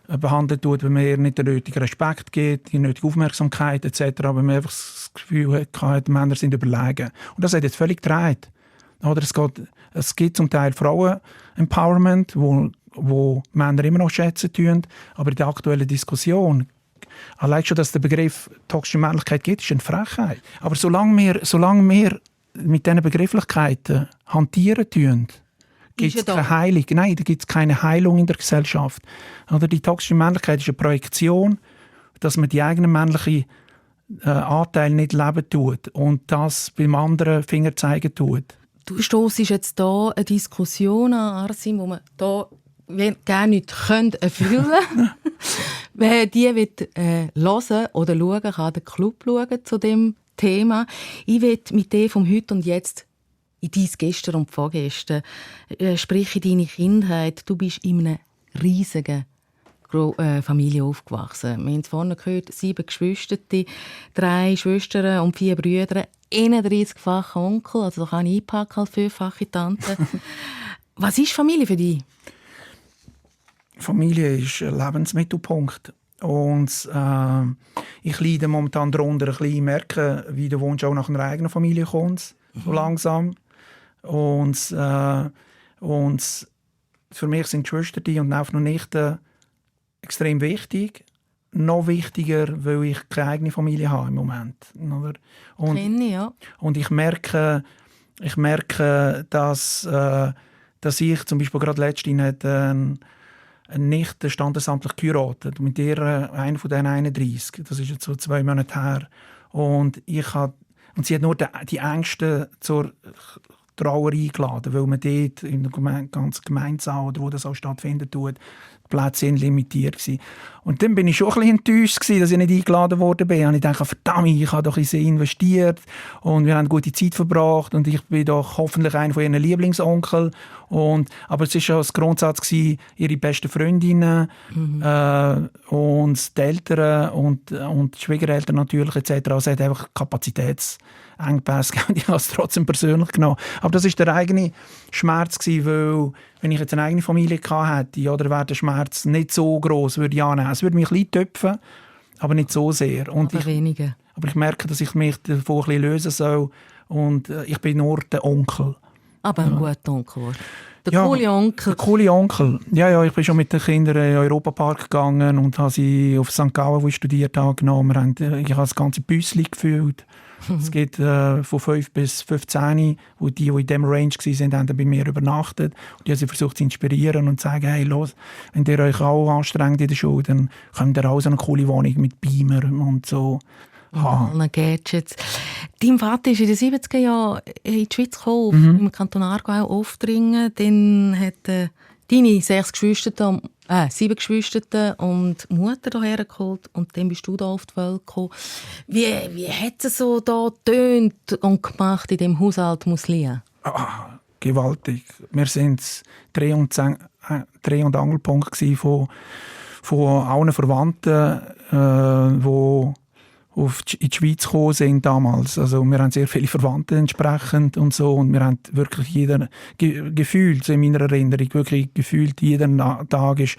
behandelt wird, wenn man ihr nicht den nötigen Respekt gibt, die nötige Aufmerksamkeit etc., wenn man einfach das Gefühl hat, Männer sind überlegen. Und das hat jetzt völlig gedreht. Oder es gibt zum Teil Frauen-Empowerment, wo Männer immer noch schätzen tun, aber in der aktuellen Diskussion allein schon, dass der Begriff toxische Männlichkeit gibt, ist eine Frechheit. Aber solange wir mit diesen Begrifflichkeiten hantieren tun, gibt es keine Heilung. Nein, da gibt es keine Heilung in der Gesellschaft. Oder die toxische Männlichkeit ist eine Projektion, dass man die eigenen männlichen Anteile nicht leben tut und das beim anderen Finger zeigen tut. Du stossest jetzt hier eine Diskussion an, Arsim, wo man hier gerne nicht erfüllen können. Wer die hören oder schauen, kann den Club schauen zu dem Thema. Ich will mit dir vom Heute und Jetzt in dein Gestern und Vorgestern, sprich in deine Kindheit. Du bist in einer riesigen Familie aufgewachsen. Wir haben es vorhin gehört, 7 Geschwister, 3 Schwestern und 4 Brüder, 31-fache Onkel, also da kann ich einpacken als 5-fache Tante. Was ist Familie für dich? Familie ist ein Lebensmittelpunkt. Und ich leide momentan darunter, ein bisschen merke, wie der Wunsch auch nach einer eigenen Familie kommt, so langsam. Und für mich sind die Geschwister und auch noch Nichten extrem wichtig. Noch wichtiger, weil ich keine eigene Familie habe im Moment. Oder? Und ich merke, dass ich zum Beispiel gerade letztens eine Nichte standesamtlich geheiratet. Mit ihr einer von den 31. Das ist jetzt so 2 Monate her. Und sie hat nur die Ängsten zur Trauer eingeladen, weil man dort in der ganzen Gemeindesaal, oder wo das auch stattfindet, die Plätze sind limitiert gewesen. Und dann bin ich schon ein bisschen enttäuscht gewesen, dass ich nicht eingeladen worden bin. Und ich dachte, verdammt, ich habe doch in sie investiert und wir haben eine gute Zeit verbracht und ich bin doch hoffentlich einer von ihren Lieblingsonkeln. Aber es war schon das Grundsatz gewesen, ihre besten Freundinnen und die Eltern und die Schwiegereltern natürlich etc. Also es hat einfach Kapazitätsengpässe gegeben. Ich habe es trotzdem persönlich genommen. Aber das war der eigene Schmerz gewesen, weil wenn ich jetzt eine eigene Familie gehabt hätte, oder wäre der Schmerz nicht so gross, würde ich annehmen. Es würde mich ein bisschen töpfen, aber nicht so sehr. Aber weniger. Aber ich merke, dass ich mich davon ein bisschen lösen soll. Und ich bin nur der Onkel. Aber ein guter Onkel. Der coole Onkel. Der coole Onkel. Ja, ich bin schon mit den Kindern in den Europapark gegangen und habe sie auf St. Gallen, wo ich studiert habe, genommen. Ich habe das ganze Büsschen gefüllt. Es geht von 5 bis 15, wo die in diesem Range waren, haben bei mir übernachtet. Und die haben sie versucht zu inspirieren und zu sagen, hey, los, wenn ihr euch auch anstrengt in der Schule, dann könnt ihr auch so eine coole Wohnung mit Beamer und so haben. Und Gadgets. Dein Vater ist in den 70er Jahren in die Schweiz gekommen, im Kanton Aargau aufdringen. Dann hat deine 7 Geschwister und Mutter hierher geholt und dann bist du da auf die Welt gekommen. Wie hat es so da getönt und gemacht in diesem Haushalt Muslia? Gewaltig. Wir waren Dreh- und Angelpunkt von allen Verwandten, die in die Schweiz gekommen sind damals. Also wir haben sehr viele Verwandte entsprechend und so und wir haben wirklich gefühlt, so in meiner Erinnerung, wirklich gefühlt, jeden Tag ist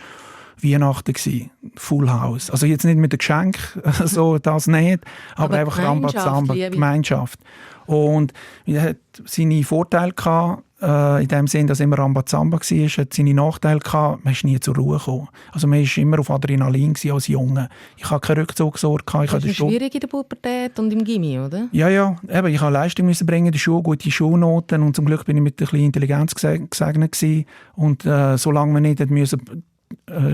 Weihnachten gewesen. Full House. Also jetzt nicht mit dem Geschenk, so das nicht, aber einfach Rambazamba, Gemeinschaft. Und er hat seine Vorteile gehabt, in dem Sinn, dass immer Rambazamba war, hat seine Nachteile gehabt, man ist nie zur Ruhe gekommen. Also man war immer auf Adrenalin als Junge. Ich hatte keine Rückzugsort. Das ist schwierig in der Pubertät und im Gymi, oder? Ja. Eben, ich musste Leistung bringen in der Schule, gute Schulnoten und zum Glück bin ich mit ein bisschen Intelligenz gesegnet gewesen. Und solange man nicht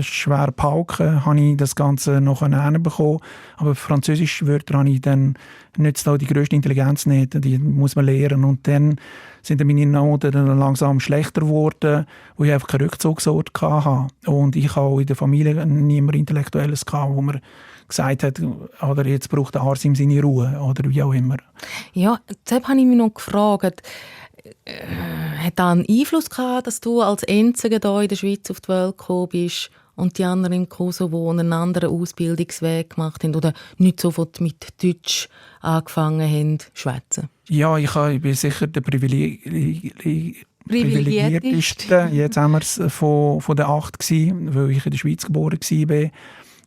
schwer pauken, habe ich das Ganze noch hinbekommen. Aber Französische Wörter habe ich dann nützt auch die grösste Intelligenz nicht. Die muss man lernen. Und dann sind meine Noten dann langsam schlechter geworden, wo ich einfach keinen Rückzugsort hatte. Und ich hatte in der Familie niemand Intellektuelles, wo man gesagt hat, oder jetzt braucht der Arsim seine Ruhe oder wie auch immer. Ja, deshalb habe ich mich noch gefragt, hat das einen Einfluss gehabt, dass du als Einziger hier in der Schweiz auf die Welt gekommen bist und die anderen im Kosovo einen anderen Ausbildungsweg gemacht haben oder nicht sofort mit Deutsch angefangen haben zu schwätzen? Ja, ich bin sicher der privilegierteste. Jetzt haben wir es von den 8 gewesen, weil ich in der Schweiz geboren war.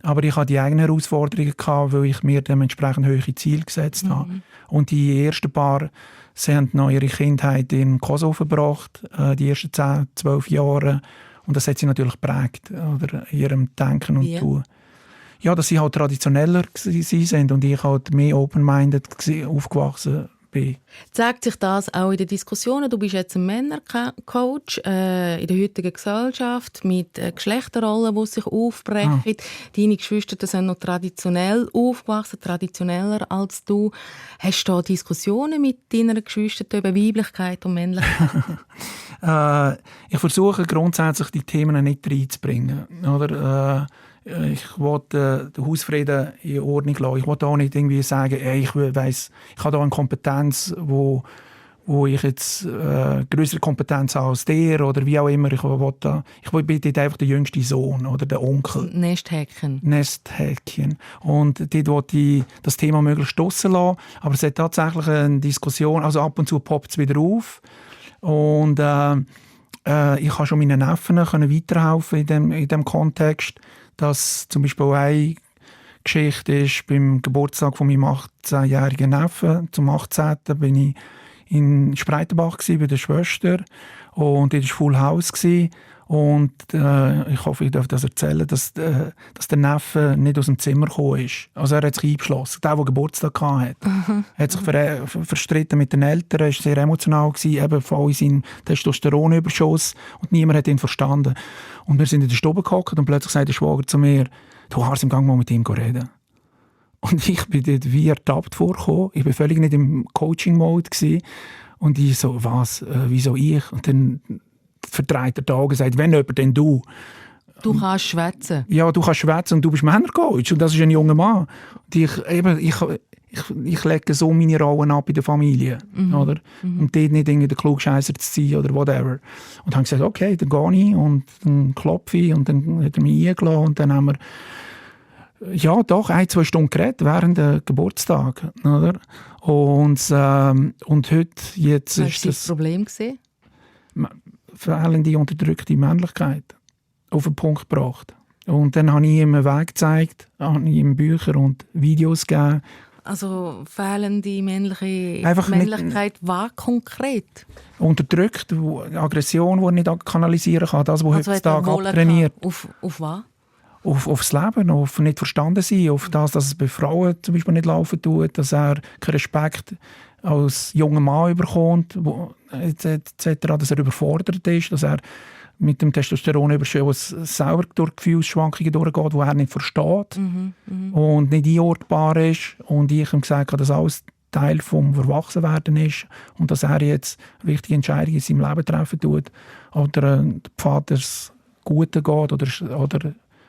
Aber ich hatte die eigenen Herausforderungen gehabt, weil ich mir dementsprechend hohe Ziele gesetzt habe. Und die ersten paar, sie haben noch ihre Kindheit in Kosovo verbracht, die ersten 10, 12 Jahre. Und das hat sie natürlich geprägt, oder, in ihrem Denken und Tun. Ja, dass sie halt traditioneller sind und ich halt mehr open-minded aufgewachsen bin. Zeigt sich das auch in den Diskussionen? Du bist jetzt ein Männercoach in der heutigen Gesellschaft mit Geschlechterrollen, die sich aufbrechen. Deine Geschwister sind noch traditionell aufgewachsen, traditioneller als du. Hast du da Diskussionen mit deinen Geschwistern über Weiblichkeit und Männlichkeit? Ich versuche grundsätzlich die Themen nicht reinzubringen. Oder? Ich will den Hausfrieden in Ordnung lassen. Ich will auch nicht irgendwie sagen, ich weiss, ich habe da eine Kompetenz, wo ich jetzt größere Kompetenz habe als der oder wie auch immer. Ich bin dort einfach der jüngste Sohn oder der Onkel. Nesthäkchen. Und dort will ich das Thema möglichst draussen lassen. Aber es hat tatsächlich eine Diskussion, also ab und zu poppt es wieder auf. Und ich kann schon meinen Neffen weiterhelfen in dem Kontext. Dass zum Beispiel auch eine Geschichte ist, beim Geburtstag von meinem 18-jährigen Neffen, zum 18. bin ich in Spreitenbach bei der Schwester und dort war Full House. Und ich hoffe, ich darf das erzählen, dass der Neffe nicht aus dem Zimmer gekommen ist. Also er hat sich eingeschlossen. Der Geburtstag hatte. Hat sich verstritten mit den Eltern, war sehr emotional, eben voll in seinem Testosteronüberschuss. Und niemand hat ihn verstanden. Und wir sind in der Stube gehockt und plötzlich sagt der Schwager zu mir, du hast im Gang mal mit ihm reden. Und ich bin dort wie ertappt vorgekommen. Ich war völlig nicht im Coaching-Mode. Und ich so, was, wieso ich? Und dann verdreht er die Augen und sagt, wenn jemand, denn du. Du kannst schwätzen. Ja, du kannst schwätzen und du bist Männercoach und das ist ein junger Mann. Und ich lege so meine Rollen ab in der Familie. Oder? Und dort nicht der Klugscheisser zu sein oder whatever. Und dann habe ich gesagt, okay, dann gehe ich und dann klopfe ich und dann hat er mich eingeladen und dann haben wir ja, doch, 1-2 Stunden geredet während der Geburtstag. Oder? Und heute, jetzt Was ist war das Problem? Fehlende, unterdrückte Männlichkeit auf den Punkt gebracht. Und dann habe ich ihm einen Weg gezeigt, habe ihm Bücher und Videos gegeben. Also fehlende Einfach Männlichkeit war konkret? Unterdrückt, Aggression, die er nicht kanalisieren kann, das, was also heutzutage abtrainiert. Auf was? Aufs Leben, auf nicht verstanden sein, auf das, dass es bei Frauen zum Beispiel nicht laufen tut, dass er keinen Respekt als junger Mann bekommt, etc., dass er überfordert ist, dass er mit dem Testosteronüberschuss selber durch Gefühlsschwankungen durchgeht, die er nicht versteht und nicht einordbar ist. Und ich ihm gesagt habe, dass alles Teil vom Erwachsenwerden ist und dass er jetzt wichtige Entscheidungen in seinem Leben treffen tut oder der Pfad des Guten geht oder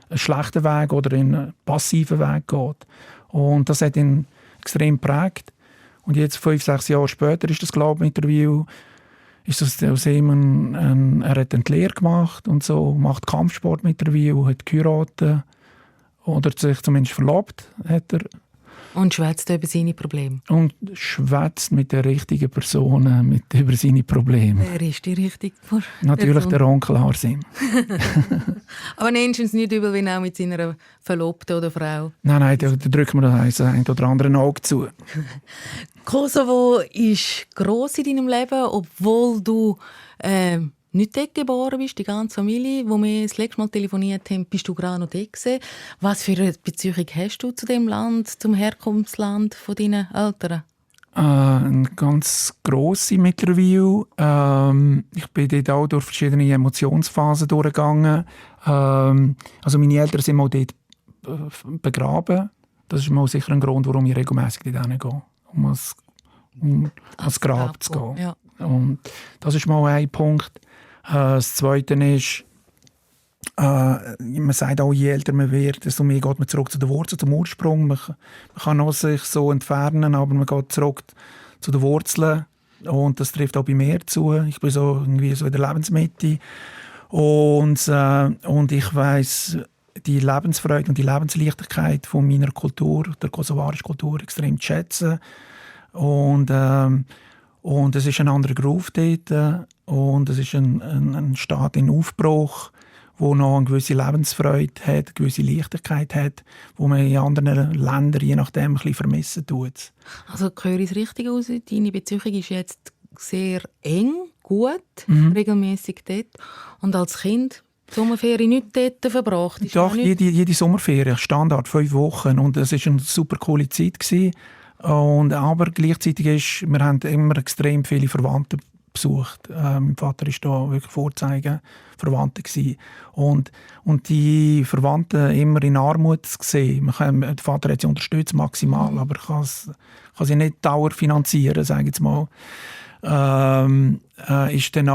einen schlechten Weg oder einen passiven Weg geht. Und das hat ihn extrem geprägt. Und jetzt, 5-6 Jahre später, ist das Glauben-Interview, ist das aus ihm er hat eine Lehre gemacht und so, macht Kampfsport-Interview, hat geheiratet oder sich zumindest verlobt, hat er. Und schwätzt über seine Probleme. Und schwätzt mit den richtigen Personen über seine Probleme. Wer ist die richtige Person? Natürlich der Onkel Harsim. Aber nimmst du es nicht übel, wie auch mit seiner Verlobten oder Frau? Nein, da drücken wir das ein oder andere Auge zu. Kosovo ist gross in deinem Leben, obwohl du nicht dort geboren bist, die ganze Familie. Wo wir das letzte Mal telefoniert haben, bist du gerade noch dort gewesen. Was für eine Beziehung hast du zu dem Land, zum Herkunftsland von deinen Eltern? Eine ganz grosse mittlerweile. Ich bin dort auch durch verschiedene Emotionsphasen durchgegangen. Also meine Eltern sind mal dort begraben. Das ist mal sicher ein Grund, warum ich regelmässig dort hingehe, um ans Grab zu gehen. Ja. Und das ist mal ein Punkt. Das Zweite ist, man sagt auch, je älter man wird, desto mehr geht man zurück zu den Wurzeln, zum Ursprung. Man kann auch sich so entfernen, aber man geht zurück zu den Wurzeln. Und das trifft auch bei mir zu. Ich bin so irgendwie so in der Lebensmitte. Und ich weiss, die Lebensfreude und die Lebensleichtigkeit von meiner Kultur, der kosovarischen Kultur, extrem zu schätzen. Und es ist ein anderer Groove dort. Und es ist ein Staat in Aufbruch, der noch eine gewisse Lebensfreude hat, eine gewisse Leichtigkeit hat, die man in anderen Ländern je nachdem ein bisschen vermissen tut. Also höre ich es richtig aus? Deine Beziehung ist jetzt sehr eng, gut, regelmäßig dort. Und als Kind die Sommerferien nicht dort verbracht? Doch, jede Sommerferien, Standard, 5 Wochen. Und es war eine super coole Zeit gewesen. Aber gleichzeitig wir haben immer extrem viele Verwandte besucht. Mein Vater war da wirklich Vorzeigen Verwandte gewesen. Und die Verwandten immer in Armut gesehen. Der Vater hat sie unterstützt, maximal, aber kann sie nicht dauernd finanzieren, sage ich jetzt mal. Ist dann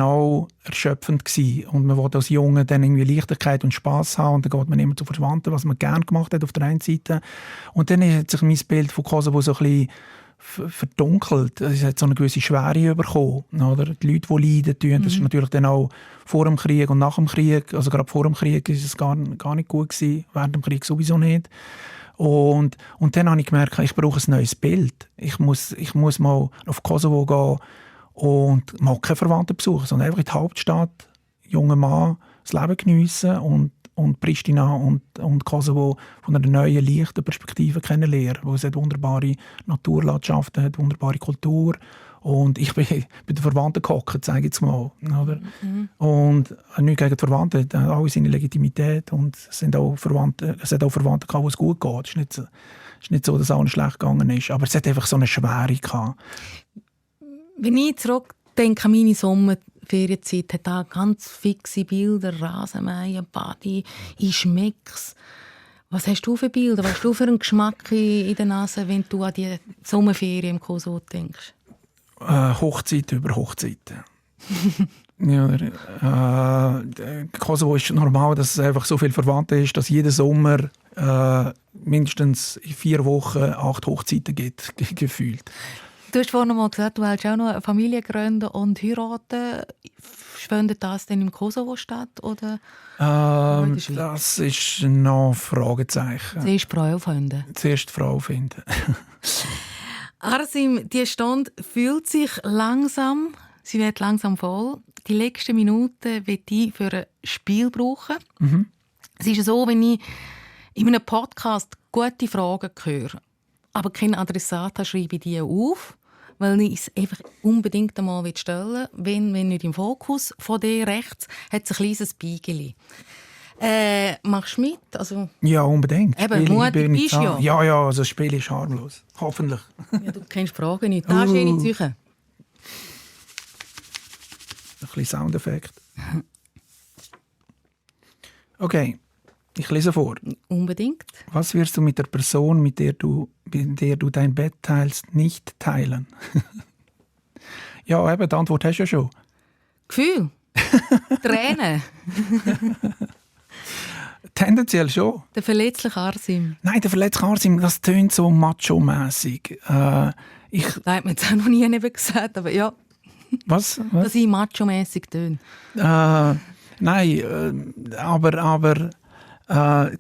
auch erschöpfend gewesen. Und man wollte als Junge dann irgendwie Leichtigkeit und Spass haben und dann geht man immer zu Verwandten, was man gerne gemacht hat auf der einen Seite. Und dann hat sich mein Bild von Kosovo so ein bisschen verdunkelt. Es hat so eine gewisse Schwere bekommen. Oder? Die Leute, die leiden tun, das ist natürlich dann auch vor dem Krieg und nach dem Krieg. Also gerade vor dem Krieg war es gar nicht gut gewesen, während dem Krieg sowieso nicht. Und dann habe ich gemerkt, ich brauche ein neues Bild. Ich muss mal auf Kosovo gehen und mal keine Verwandten besuchen, sondern einfach in die Hauptstadt, junger Mann, das Leben geniessen und Pristina und Kosovo von einer neuen, leichten Perspektive kennenlernen. Wo es hat wunderbare Naturlandschaften, hat wunderbare Kultur Und ich bin bei den Verwandten gehockt, sage ich jetzt mal. Oder? Und nicht gegen die Verwandten, die haben alle seine Legitimität. Und es hat auch Verwandte gehabt, wo es gut geht. Es ist nicht so, dass allen schlecht gegangen ist. Aber es hat einfach so eine Schwere gehabt. Wenn ich zurückdenke an meine Sommerferienzeit, hat da ganz fixe Bilder, Rasenmähen, Body, ich schmeck's. Was hast du für Bilder? Was hast du für einen Geschmack in der Nase, wenn du an die Sommerferien im Kosovo denkst? Hochzeit über Hochzeiten. Ja, Kosovo ist normal, dass es einfach so viele Verwandte ist, dass jeden Sommer mindestens in 4 Wochen 8 Hochzeiten gibt, gefühlt. Du hast vorhin mal gesagt, du willst auch noch eine Familie gründen und heiraten. Findet das denn im Kosovo statt? Oder in der Schweiz? Das ist noch ein Fragezeichen. Zuerst Frau finden. Zuerst die Frau finden. Arsim, die Stunde fühlt sich langsam, sie wird langsam voll. Die letzten Minuten will ich für ein Spiel brauchen. Es ist so, wenn ich in einem Podcast gute Fragen höre, aber kein Adressat habe, schreibe ich die auf, weil ich es einfach unbedingt einmal stellen will. Wenn nicht im Fokus von dir rechts, hat es ein kleines Beigeli. Machst du mit? Also, Ja, unbedingt. Eben, mutig bist du ja. Ja, also das Spiel ist harmlos. Hoffentlich. Ja, du kennst Fragen nicht. Da ist eine Züche. Ein bisschen Soundeffekt. Okay, ich lese vor. Unbedingt. Was wirst du mit der Person, mit der du dein Bett teilst, nicht teilen? Ja, eben, die Antwort hast du ja schon. Gefühl. Tränen. Tendenziell schon. Der verletzliche Arsim. Nein, der verletzliche Arsim, das tönt so macho-mässig. Das hat mir jetzt auch noch nie gesagt, aber ja, Was? dass ich macho-mässig töne. Nein, aber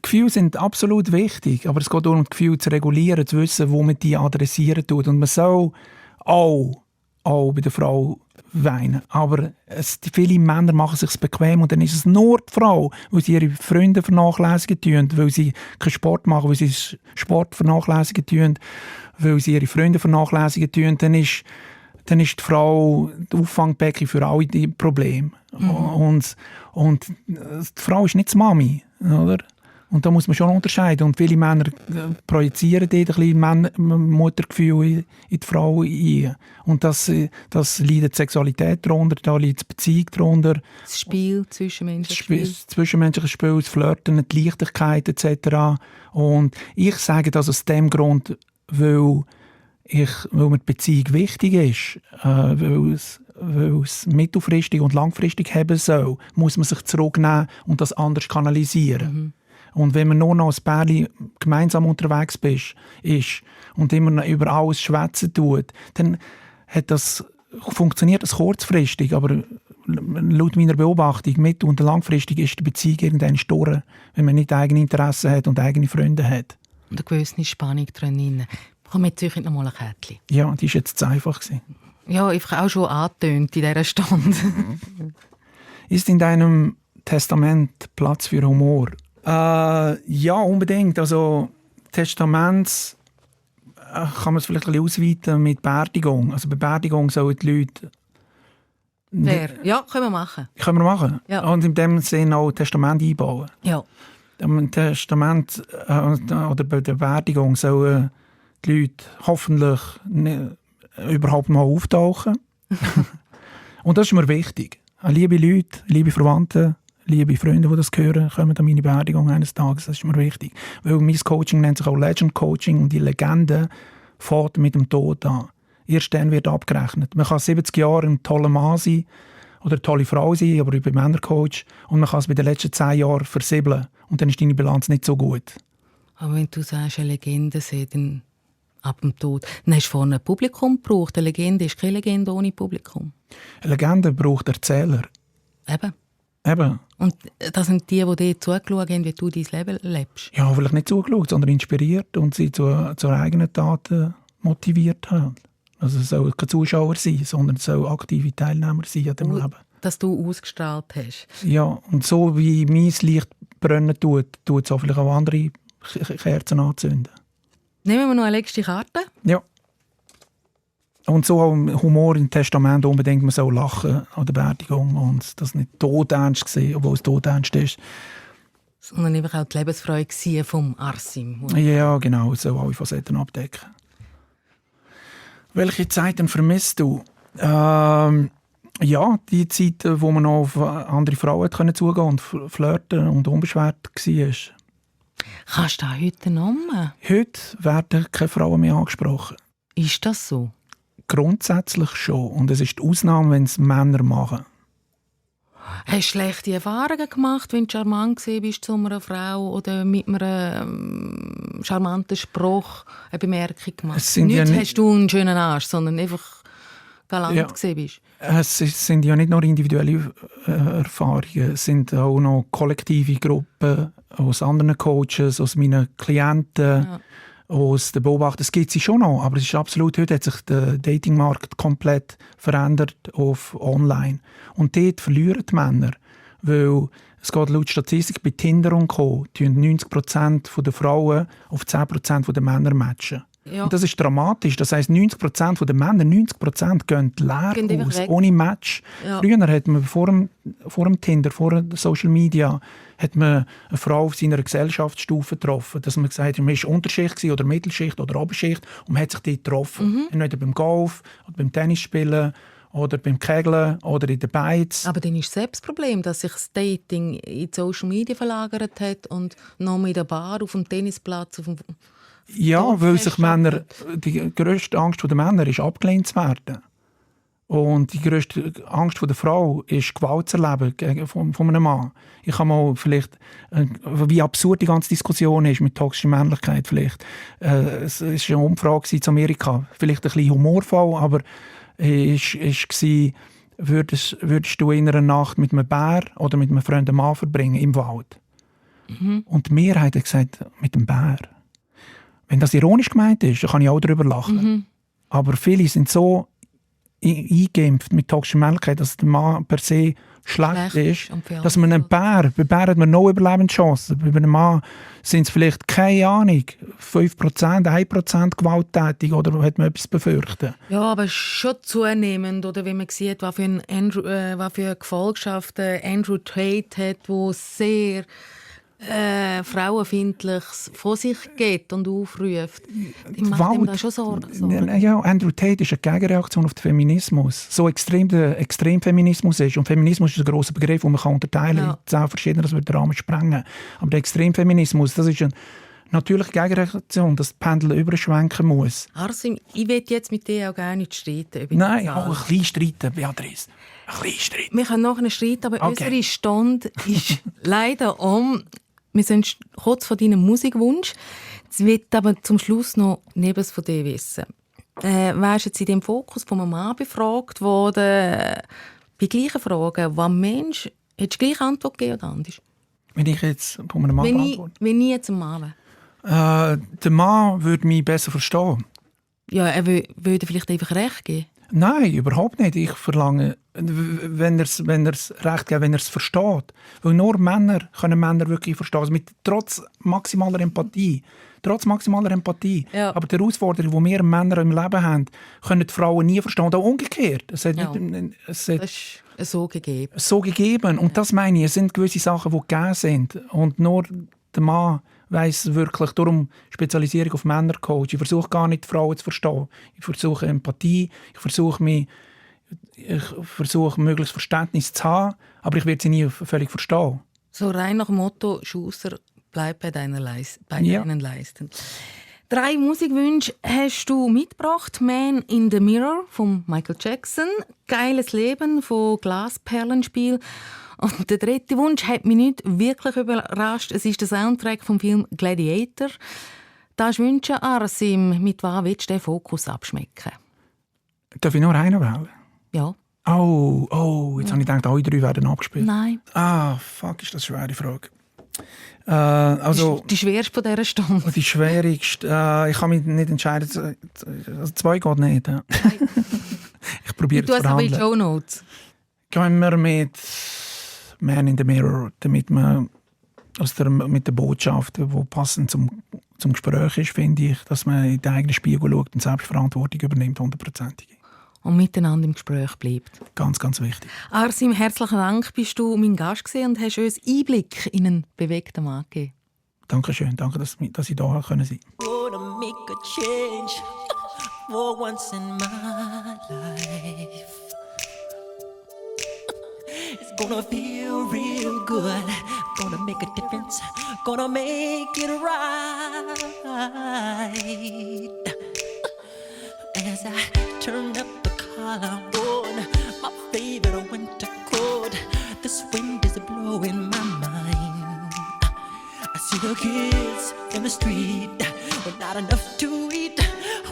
Gefühle sind absolut wichtig. Aber es geht darum, die Gefühle zu regulieren, zu wissen, wo man die adressieren tut. Und man soll auch bei der Frau weinen. Aber viele Männer machen es sich bequem und dann ist es nur die Frau, weil sie ihre Freunde vernachlässigen tun, weil sie keinen Sport machen, weil sie Sport vernachlässigen tun, weil sie ihre Freunde vernachlässigen tun, dann ist die Frau das Auffangbecken für alle die Probleme. Und die Frau ist nicht die Mami, oder? Und da muss man schon unterscheiden. Und viele Männer projizieren dort ein bisschen Muttergefühl in die Frau ein. Und das leidet die Sexualität darunter, da leidet die Beziehung darunter. Das Spiel, Das zwischenmenschliche Spiel, das Flirten, die Leichtigkeit etc. Und ich sage das aus dem Grund, weil mir die Beziehung wichtig ist, weil es mittelfristig und langfristig haben soll, muss man sich zurücknehmen und das anders kanalisieren. Und wenn man nur noch als Pärchen gemeinsam unterwegs ist und immer noch über alles schwätzen tut, dann funktioniert das kurzfristig, aber laut meiner Beobachtung mittel- und langfristig ist die Beziehung irgendwann durch, wenn man nicht eigene Interessen hat und eigene Freunde hat. Und eine gewisse Spannung drin. Komm, jetzt suche ich noch mal ein Kärtchen. Ja, die war jetzt zu einfach. Ja, ich habe auch schon angetönt in dieser Stunde. Ist in deinem Testament Platz für Humor? Ja, unbedingt. Also Testaments kann man es vielleicht ein bisschen ausweiten mit Beerdigung. Also bei Beerdigung sollen die Leute... Ja, können wir machen. Können wir machen? Ja. Und in dem Sinne auch Testament einbauen. Ja. Im Testament oder bei der Beerdigung sollen die Leute hoffentlich überhaupt mal auftauchen. Und das ist mir wichtig. Liebe Leute, liebe Verwandte, liebe Freunde, die das hören, kommen an meine Beerdigung eines Tages. Das ist mir wichtig. Weil mein Coaching nennt sich auch Legend Coaching und die Legende fährt mit dem Tod an. Erst dann wird abgerechnet. Man kann 70 Jahre ein toller Mann sein oder eine tolle Frau sein, aber ich bin Männercoach und man kann es bei den letzten 10 Jahren versibeln und dann ist deine Bilanz nicht so gut. Aber wenn du sagst, eine Legende sei dann ab dem Tod, dann hast du vorne ein Publikum gebraucht. Eine Legende ist keine Legende ohne Publikum. Eine Legende braucht Erzähler. Eben. Und das sind die dir zugeschaut haben, wie du dein Leben lebst? Ja, vielleicht nicht zugeschaut, sondern inspiriert und sie zur eigenen Taten motiviert haben. Also es soll kein Zuschauer sein, sondern es soll aktive Teilnehmer sein an dem Leben. Dass du ausgestrahlt hast. Ja, und so wie mein Licht brennen tut es auch vielleicht auch andere Kerzen anzünden. Nehmen wir noch eine letzte Karte? Ja. Und so auch Humor im Testament unbedingt, man soll lachen an der Beerdigung und das nicht todernst sehen, obwohl es todernst ist. Sondern einfach auch die Lebensfreude vom Arsim. Ja, genau, so alle Facetten abdecken. Welche Zeiten vermisst du? Ja, die Zeiten, wo man noch auf andere Frauen zugehen und flirten und unbeschwert war. Kannst du das heute noch machen? Heute werden keine Frauen mehr angesprochen. Ist das so? Grundsätzlich schon. Und es ist die Ausnahme, wenn es Männer machen. Hast du schlechte Erfahrungen gemacht, wenn du charmant bist zu einer Frau oder mit einem charmanten Spruch eine Bemerkung gemacht? Nicht hast du einen schönen Arsch, sondern einfach galant bist. Es sind ja nicht nur individuelle Erfahrungen, es sind auch noch kollektive Gruppen aus anderen Coaches, aus meinen Klienten, aus den Beobachtern. Es gibt sie schon noch, aber es ist absolut, heute hat sich der Datingmarkt komplett verändert auf online. Und dort verlieren die Männer, weil es geht laut Statistik bei Tinder und Co. 90% der Frauen auf 10% der Männer matchen. Ja. Und das ist dramatisch. Das heisst, 90% der Männer, 90% gehen leer aus, ohne Match. Ja. Früher hat man vor dem Tinder, vor Social Media, hat man eine Frau auf seiner Gesellschaftsstufe getroffen. Dass man gesagt hat, man war Unterschicht oder Mittelschicht oder Oberschicht und man hat sich dort getroffen. Entweder beim Golf oder beim Tennisspielen oder beim Kegeln oder in den Beiz. Aber dann ist es selbst das Problem, dass sich das Dating in die Social Media verlagert hat und noch mit der Bar auf dem Tennisplatz, auf dem ja, weil sich Männer, die grösste Angst der Männer ist, abgelehnt zu werden. Und die grösste Angst der Frau ist, Gewalt zu erleben von einem Mann. Ich habe mal vielleicht, wie absurd die ganze Diskussion ist mit toxischer Männlichkeit vielleicht. Es war eine Umfrage in Amerika, vielleicht ein bisschen humorvoll, aber es war, würdest du in einer Nacht mit einem Bär oder mit einem fremden Mann verbringen im Wald? Und die Mehrheit hat gesagt, mit dem Bär. Wenn das ironisch gemeint ist, dann kann ich auch darüber lachen. Aber viele sind so eingeimpft mit toxischer Männlichkeit, dass der Mann per se schlecht ist, dass man einen Bär, bei Bären hat man noch Überlebenschancen. Bei einem Mann sind es vielleicht, keine Ahnung, 5%, 1% gewalttätig oder hat man etwas befürchten? Ja, aber schon zunehmend, oder wenn man sieht, was für eine Gefolgschaft Andrew Tate hat, wo sehr frauenfindliches von sich geht und aufruft. Die macht ihm da schon Sorgen. Ja, Andrew Tate ist eine Gegenreaktion auf den Feminismus. So extrem der Extremfeminismus ist. Und Feminismus ist ein grosser Begriff, den man unterteilen kann. Ja. 10 verschiedene, das wird den Rahmen sprengen. Aber der Extremfeminismus, das ist eine natürliche Gegenreaktion, dass das Pendel überschwenken muss. Arsim, ich will jetzt mit dir auch gar nicht streiten. Nein, auch ein bisschen streiten, Beatrice. Ein bisschen streiten. Wir können nachher streiten, aber unsere Stunde ist leider um. Wir sind kurz vor deinem Musikwunsch. Jetzt will aber zum Schluss noch Nebens von dir wissen. Wärst jetzt in dem Fokus von einem Mann befragt worden, bei gleichen Fragen, was Mensch, hättest du gleiche Antwort gegeben oder anders? Wenn ich jetzt von einem Mann beantworte? Wenn ich jetzt ein Mann wäre. Der Mann würde mich besser verstehen. Ja, er würde vielleicht einfach recht geben. Nein, überhaupt nicht. Ich verlange, wenn er es recht gibt, wenn er es versteht. Weil nur Männer können Männer wirklich verstehen. Also trotz maximaler Empathie. Ja. Aber die Herausforderung, die wir Männer im Leben haben, können die Frauen nie verstehen. Und auch umgekehrt. Es hat das ist so gegeben. So gegeben. Und das meine ich, es sind gewisse Sachen, die gegeben sind. Und nur der Mann weiss wirklich, darum Spezialisierung auf Männercoach. Ich versuche gar nicht, die Frauen zu verstehen. Ich versuche Empathie, ich versuche möglichst Verständnis zu haben, aber ich werde sie nie völlig verstehen. So rein nach dem Motto, Schuster, bleib bei deinen Leisten. 3 Musikwünsche hast du mitgebracht. «Man in the Mirror» von Michael Jackson, «Geiles Leben» von «Glasperlenspiel». Und der 3. Wunsch hat mich nicht wirklich überrascht. Es ist der Soundtrack vom Film «Gladiator». Das wünsche Arsim. Mit was willst du den Fokus abschmecken? Darf ich nur einen wählen? Ja. Oh, jetzt habe ich gedacht, alle 3 werden abgespielt. Nein. Fuck, ist das eine schwere Frage. Die schwerste von dieser Stunde. Die schwierigste. Ich kann mich nicht entscheiden. Also 2 geht nicht. Ja. Ich probiere es zu verhandeln. Du hast aber in Shownotes. Gehen wir mit «Man in the Mirror», damit man mit der Botschaft, die passend zum Gespräch ist, finde ich, dass man in den eigenen Spiegel schaut und Selbstverantwortung übernimmt, 100%. und miteinander im Gespräch bleibt. Ganz, ganz wichtig. Arsim, herzlichen Dank, bist du mein Gast gewesen und hast uns Einblick in einen bewegten Mann gegeben. Dankeschön, danke, dass ich da sein konnte. Gonna make a change for once in my life. It's gonna feel real good. Gonna make a difference. Gonna make it right. As I turn up the collar on my favorite winter coat, this wind is blowing my mind. I see the kids in the street with not enough to eat.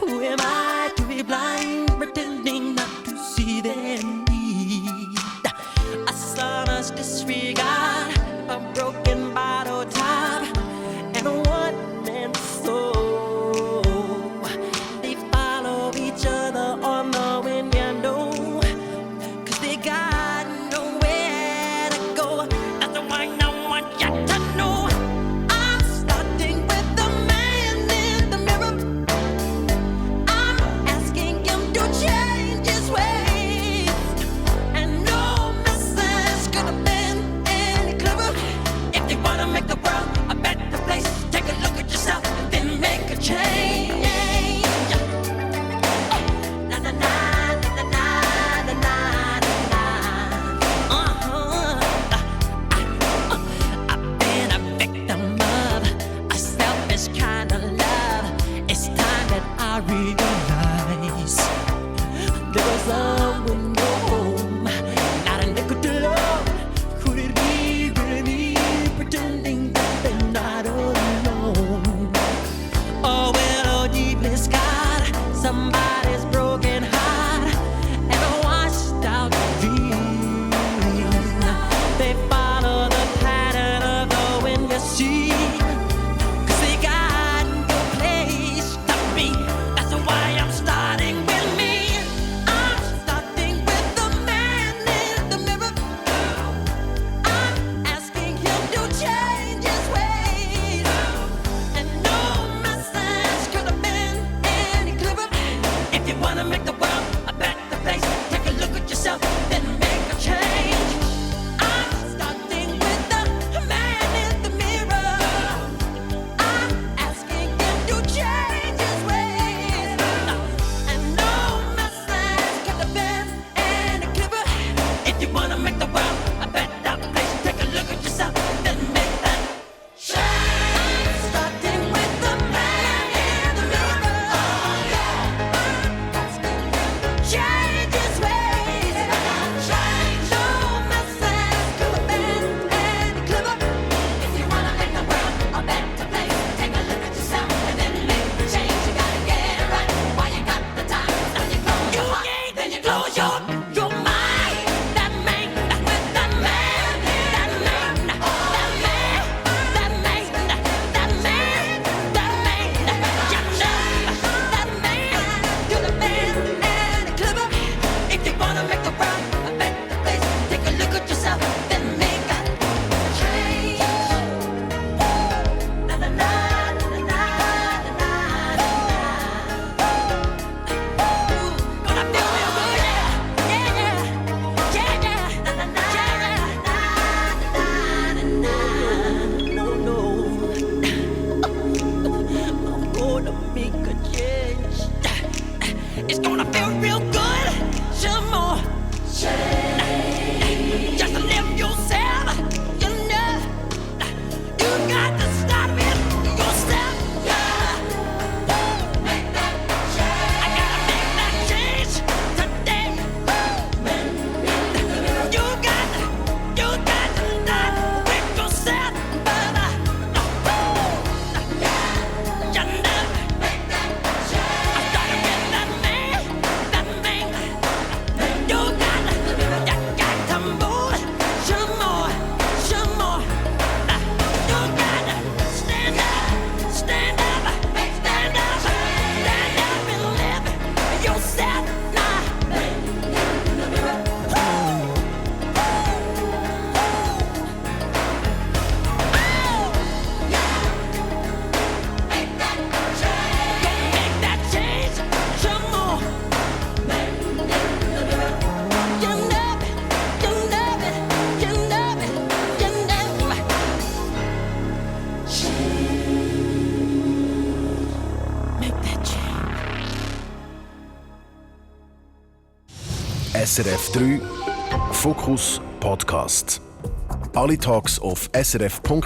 Who am I to be blind, pretending not to see their need? A son's disregard, a broken bottle top, and a one-man soul. They follow each other on the wind, you know, 'cause they got nowhere to go. That's why I want you to know I'm starting with the man in the mirror. I'm asking him to change his ways, and no message could have been any clearer. If SRF 3 Fokus Podcast. Alle Talks auf srf.ch/audio.